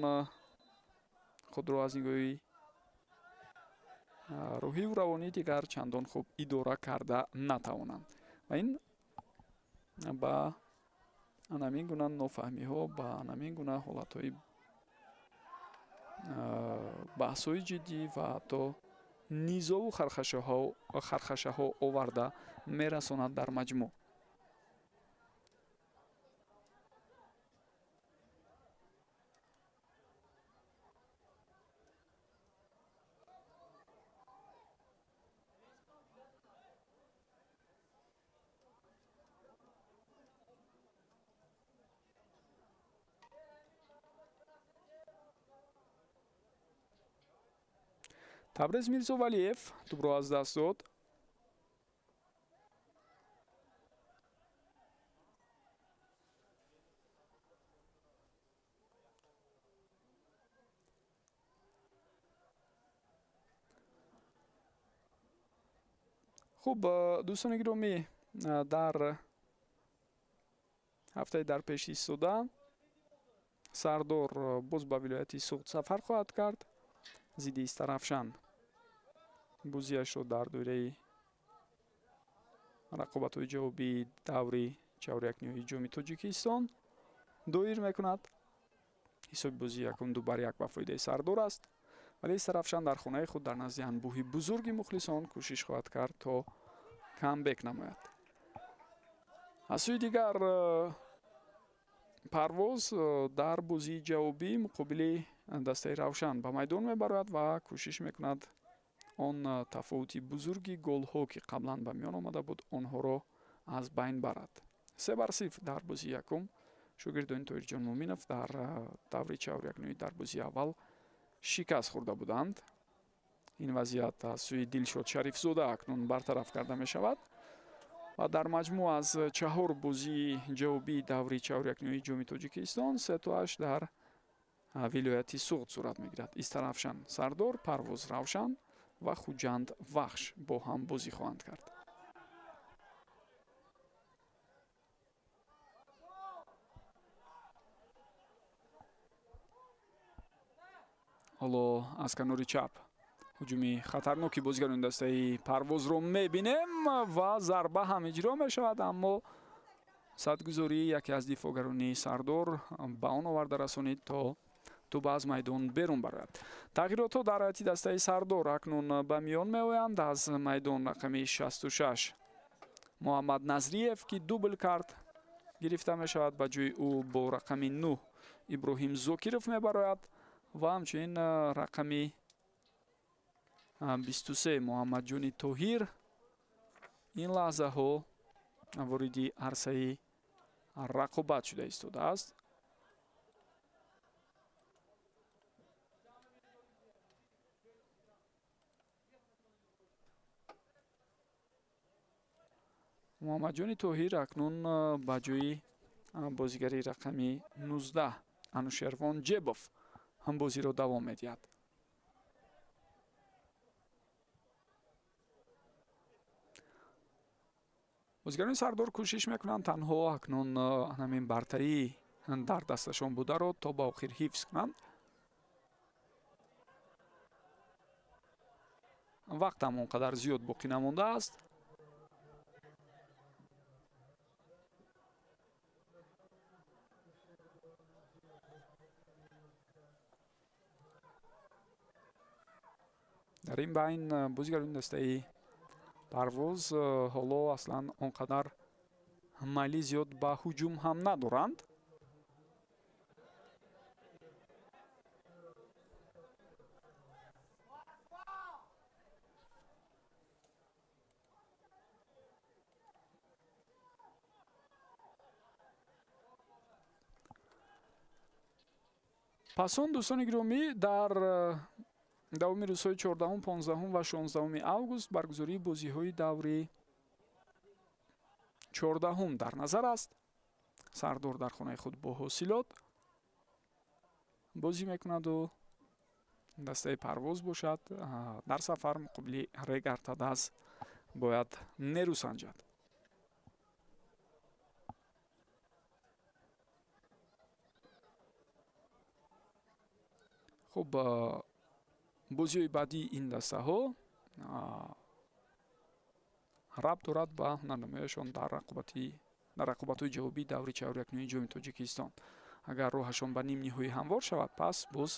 худро аз нигоҳи рӯҳиву равонӣ дигар чандон хуб идора карда натавонанд ва ин ба анамин гуна нофаҳмиҳо, ба анамин гуна ҳолатҳои баҳсҳои ҷиддӣ ва ҳатто низову хархашаҳо оварда мерасонад дар маҷмӯъ. Табрез Мирзовалиев тӯбро аз даст дод. Хуб, дӯстони гиромӣ, дар ҳафтаи дар пеш истода Сардор боз ба вилояти Суғд сафар хоҳад кард зидди Истарафшан. Бозиашро дар доираи Рақобатҳои ҷавобии даври чаҳорякниҳои Ҷоми Тоҷикистон доир мекунад. Ҳисоби бозии якум 2-1 ба фоидаи Сардор аст, вале Истаравшан дар хонаи худ дар назди анбӯҳи бузурги мухлисон кӯшиш хоҳад кард то камбек намояд. Аз сӯи дигар, Парвоз дар бозии ҷавобӣ муқобили дастаи Равшан ба майдон мебарояд ва кӯшиш мекунад он тафовути бузурги голҳо, ки қаблан ба миён омада буд, онҳоро аз байн барад. 3-0 дар бозии якум шогирдони Тоҳирҷон Муъминов дар даври чаҳорякниҳоӣ дар бозии аввал шикаст хӯрда буданд. Ин вазъият аз сӯи Дилшод Шарифзода акнун бартараф карда мешавад ва дар маҷмӯъ аз 4 бозии ҷавобии даври чаҳорякниҳои Ҷоми Тоҷикистон 3тоаш дар вилояти Суғд сурат мегирад. Истаравшан Сардор, Парвоз Равшан ва Хуҷанд Вахш бо ҳам бозӣ хоҳанд кард. Ҳоло аз канори чап ҳуҷуми хатарноки бозигарони дастаи Парвозро мебинем ва зарба ҳам иҷро мешавад, аммо садгузории яке аз дифоъгарони Сардор ба он оварда расонид, то тӯб аз майдон берун барояд. Тағйиротҳо дар ҳайати дастаи Сардор акнун ба миён меоянд. Аз майдон рақами 66 Муҳаммад Назриев, ки дубл кард, гирифта мешавад. Ба ҷои ӯ бо рақами 9 Иброҳим Зокиров мебарояд ва ҳамчунин рақами 23 Муҳаммадҷони Тоҳир ин лаҳзаҳо вориди арсаи рақобат шуда истодааст. Муҳаммадҷони Тоҳир акнун ба ҷои бозигари рақами 19 Анушервон Ҷебов ҳам бозиро давом медиҳад. Бозигарони Сардор кӯшиш мекунанд танҳо акнун ҳамин бартарӣ дар дасташон бударо то ба охир ҳифз кунанд. Вақт ҳам он қадар зиёд боқӣ намондааст. Дар ин байн бозигарони дастаи Парвоз ҳоло аслан он қадар майли зиёд ба ҳуҷум ҳам надоранд. Пас он, дӯстони гиромӣ, дар давоми рӯзҳои 14, 15 ва 16 август баргузории бозиҳои даври 14 дар назар аст. Сардор дар хонаи худ бо Ҳосилот бозӣ мекунаду дастаи Парвоз бошад дар сафар муқобили Регартадаз бояд нерӯ санҷад. Хуб, бозиҳои баъдии ин дастаҳо рабт дорад ба ҳунарнамояшон дар рақобатҳои ҷавобии даври чаҳорякниҳои Ҷоми Тоҷикистон. Агар роҳашон ба нимниҳоӣ ҳамвор шавад, пас боз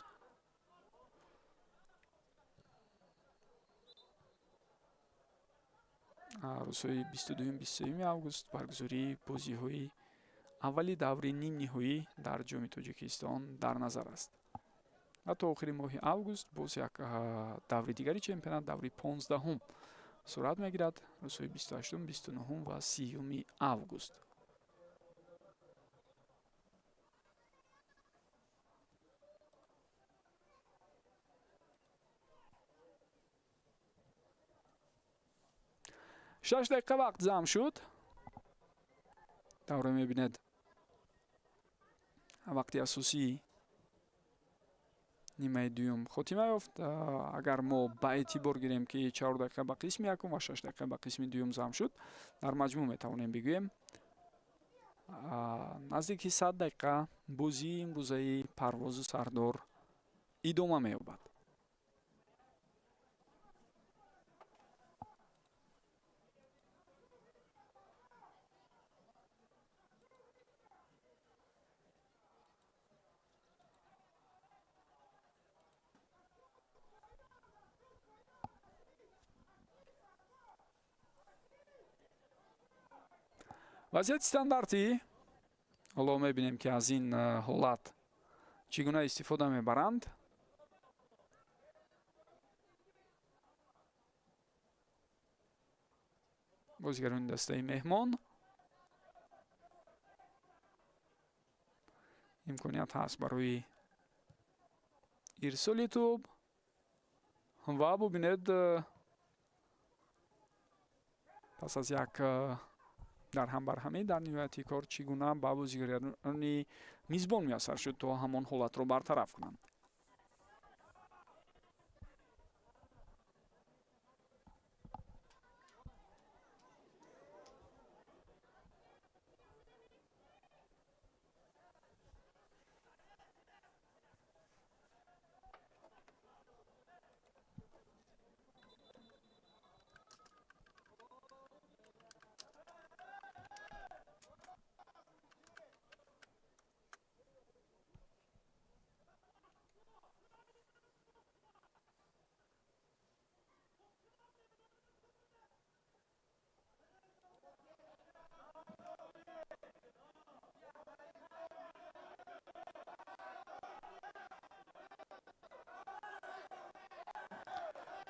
рӯзҳои 22, 23 август баргузории бозиҳои аввали даври нимниҳоӣ дар Ҷоми Тоҷикистон дар назар аст. Ва то охири моҳи август боз як даври дигари чемпионат, даври 15 сурат мегирад, рӯзҳои 28, 29 ва 30 август. 6 дақиқа вақт зам шуд. Давра мебинед вақти асосии нимаи дуюм хотима ёфт. Агар мо ба эътибор гирем, ки 4 дақиқа ба қисми якум ва 6 дақиқа ба қисми дуюм зам шуд, дар маҷмӯъ метавонем бигӯем наздики 100 дақиқа бозии имрӯзаи Парвозу Сардор идома меёбад. Вазъияти стандартӣ. Ҳоло мебинем, ки аз ин ҳолат чӣ гуна истифода мебаранд. Бозигарони дастаи меҳмон. Имконият ҳаст барои ирсоли тӯб ва бубинед, пас аз як дарҳамбарҳамӣ дар ниҳояти кор чӣ гуна ба бозигарони мизбон муяссар шуд, то ҳамон ҳолатро бартараф кунанд.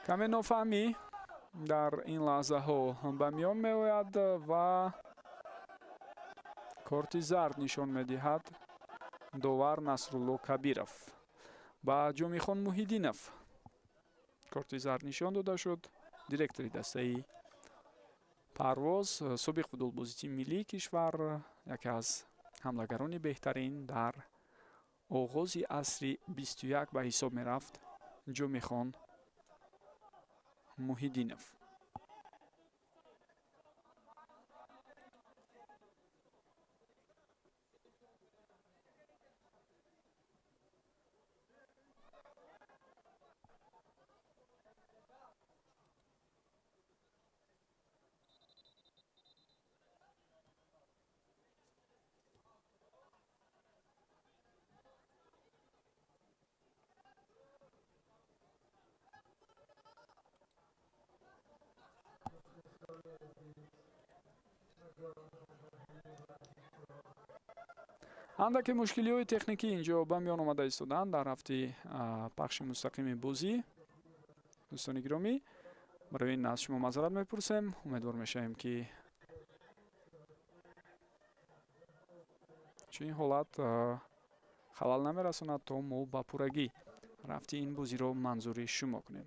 Каме нофаҳмӣ дар ин лаҳзаҳо ба миён меояд ва корти зард нишон медиҳад довар Насрулло Кабиров. Ба Ҷомихон Муҳиддинов корти зард нишон дода шуд. Директори дастаи Парвоз, собиқ футболбози тими миллии кишвар, яке аз ҳамлагарони беҳтарин дар оғози асри 21 ба ҳисоб мерафт Ҷомихон Муҳиддинов. Андаке мушкилиҳои техникӣ инҷо ба миён омада истоданд дар ҳафти пахши мустақими бозӣ. Дӯстони гиромӣ, барои ин аз шумо маъзарат мепурсем. Умедвор мешавем, ки чунин ҳолат халал намерасонад, то мо ба пуррагӣ рафти ин бозиро манзури шумо кунем.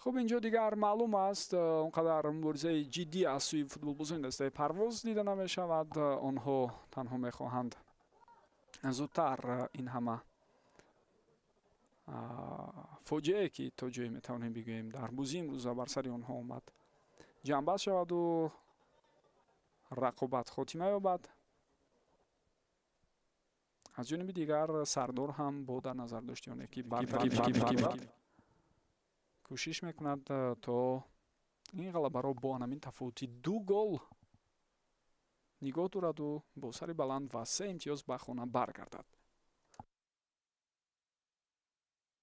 Хуб, инҷо дигар маълум аст, он қадар муборизаи ҷиддӣ аз сӯи футболбозони дастаи Парвоз дида намешавад. Онҳо танҳо мехоҳанд зудтар ин ҳама фоҷиае, ки то ҷое метавонем бигӯем дар бозии имрӯза бар сари онҳо омад, ҷамъбаст шаваду рақобат хотима ёбад. Аз ҷониби дигар, Сардор ҳам бо дар назар дошти оне ки бартарӣ кӯшиш мекунад, то ин ғалабаро бо ҳамин тафовути ду гол нигоҳ дораду бо сари баланд ва се имтиёз ба хона баргардад.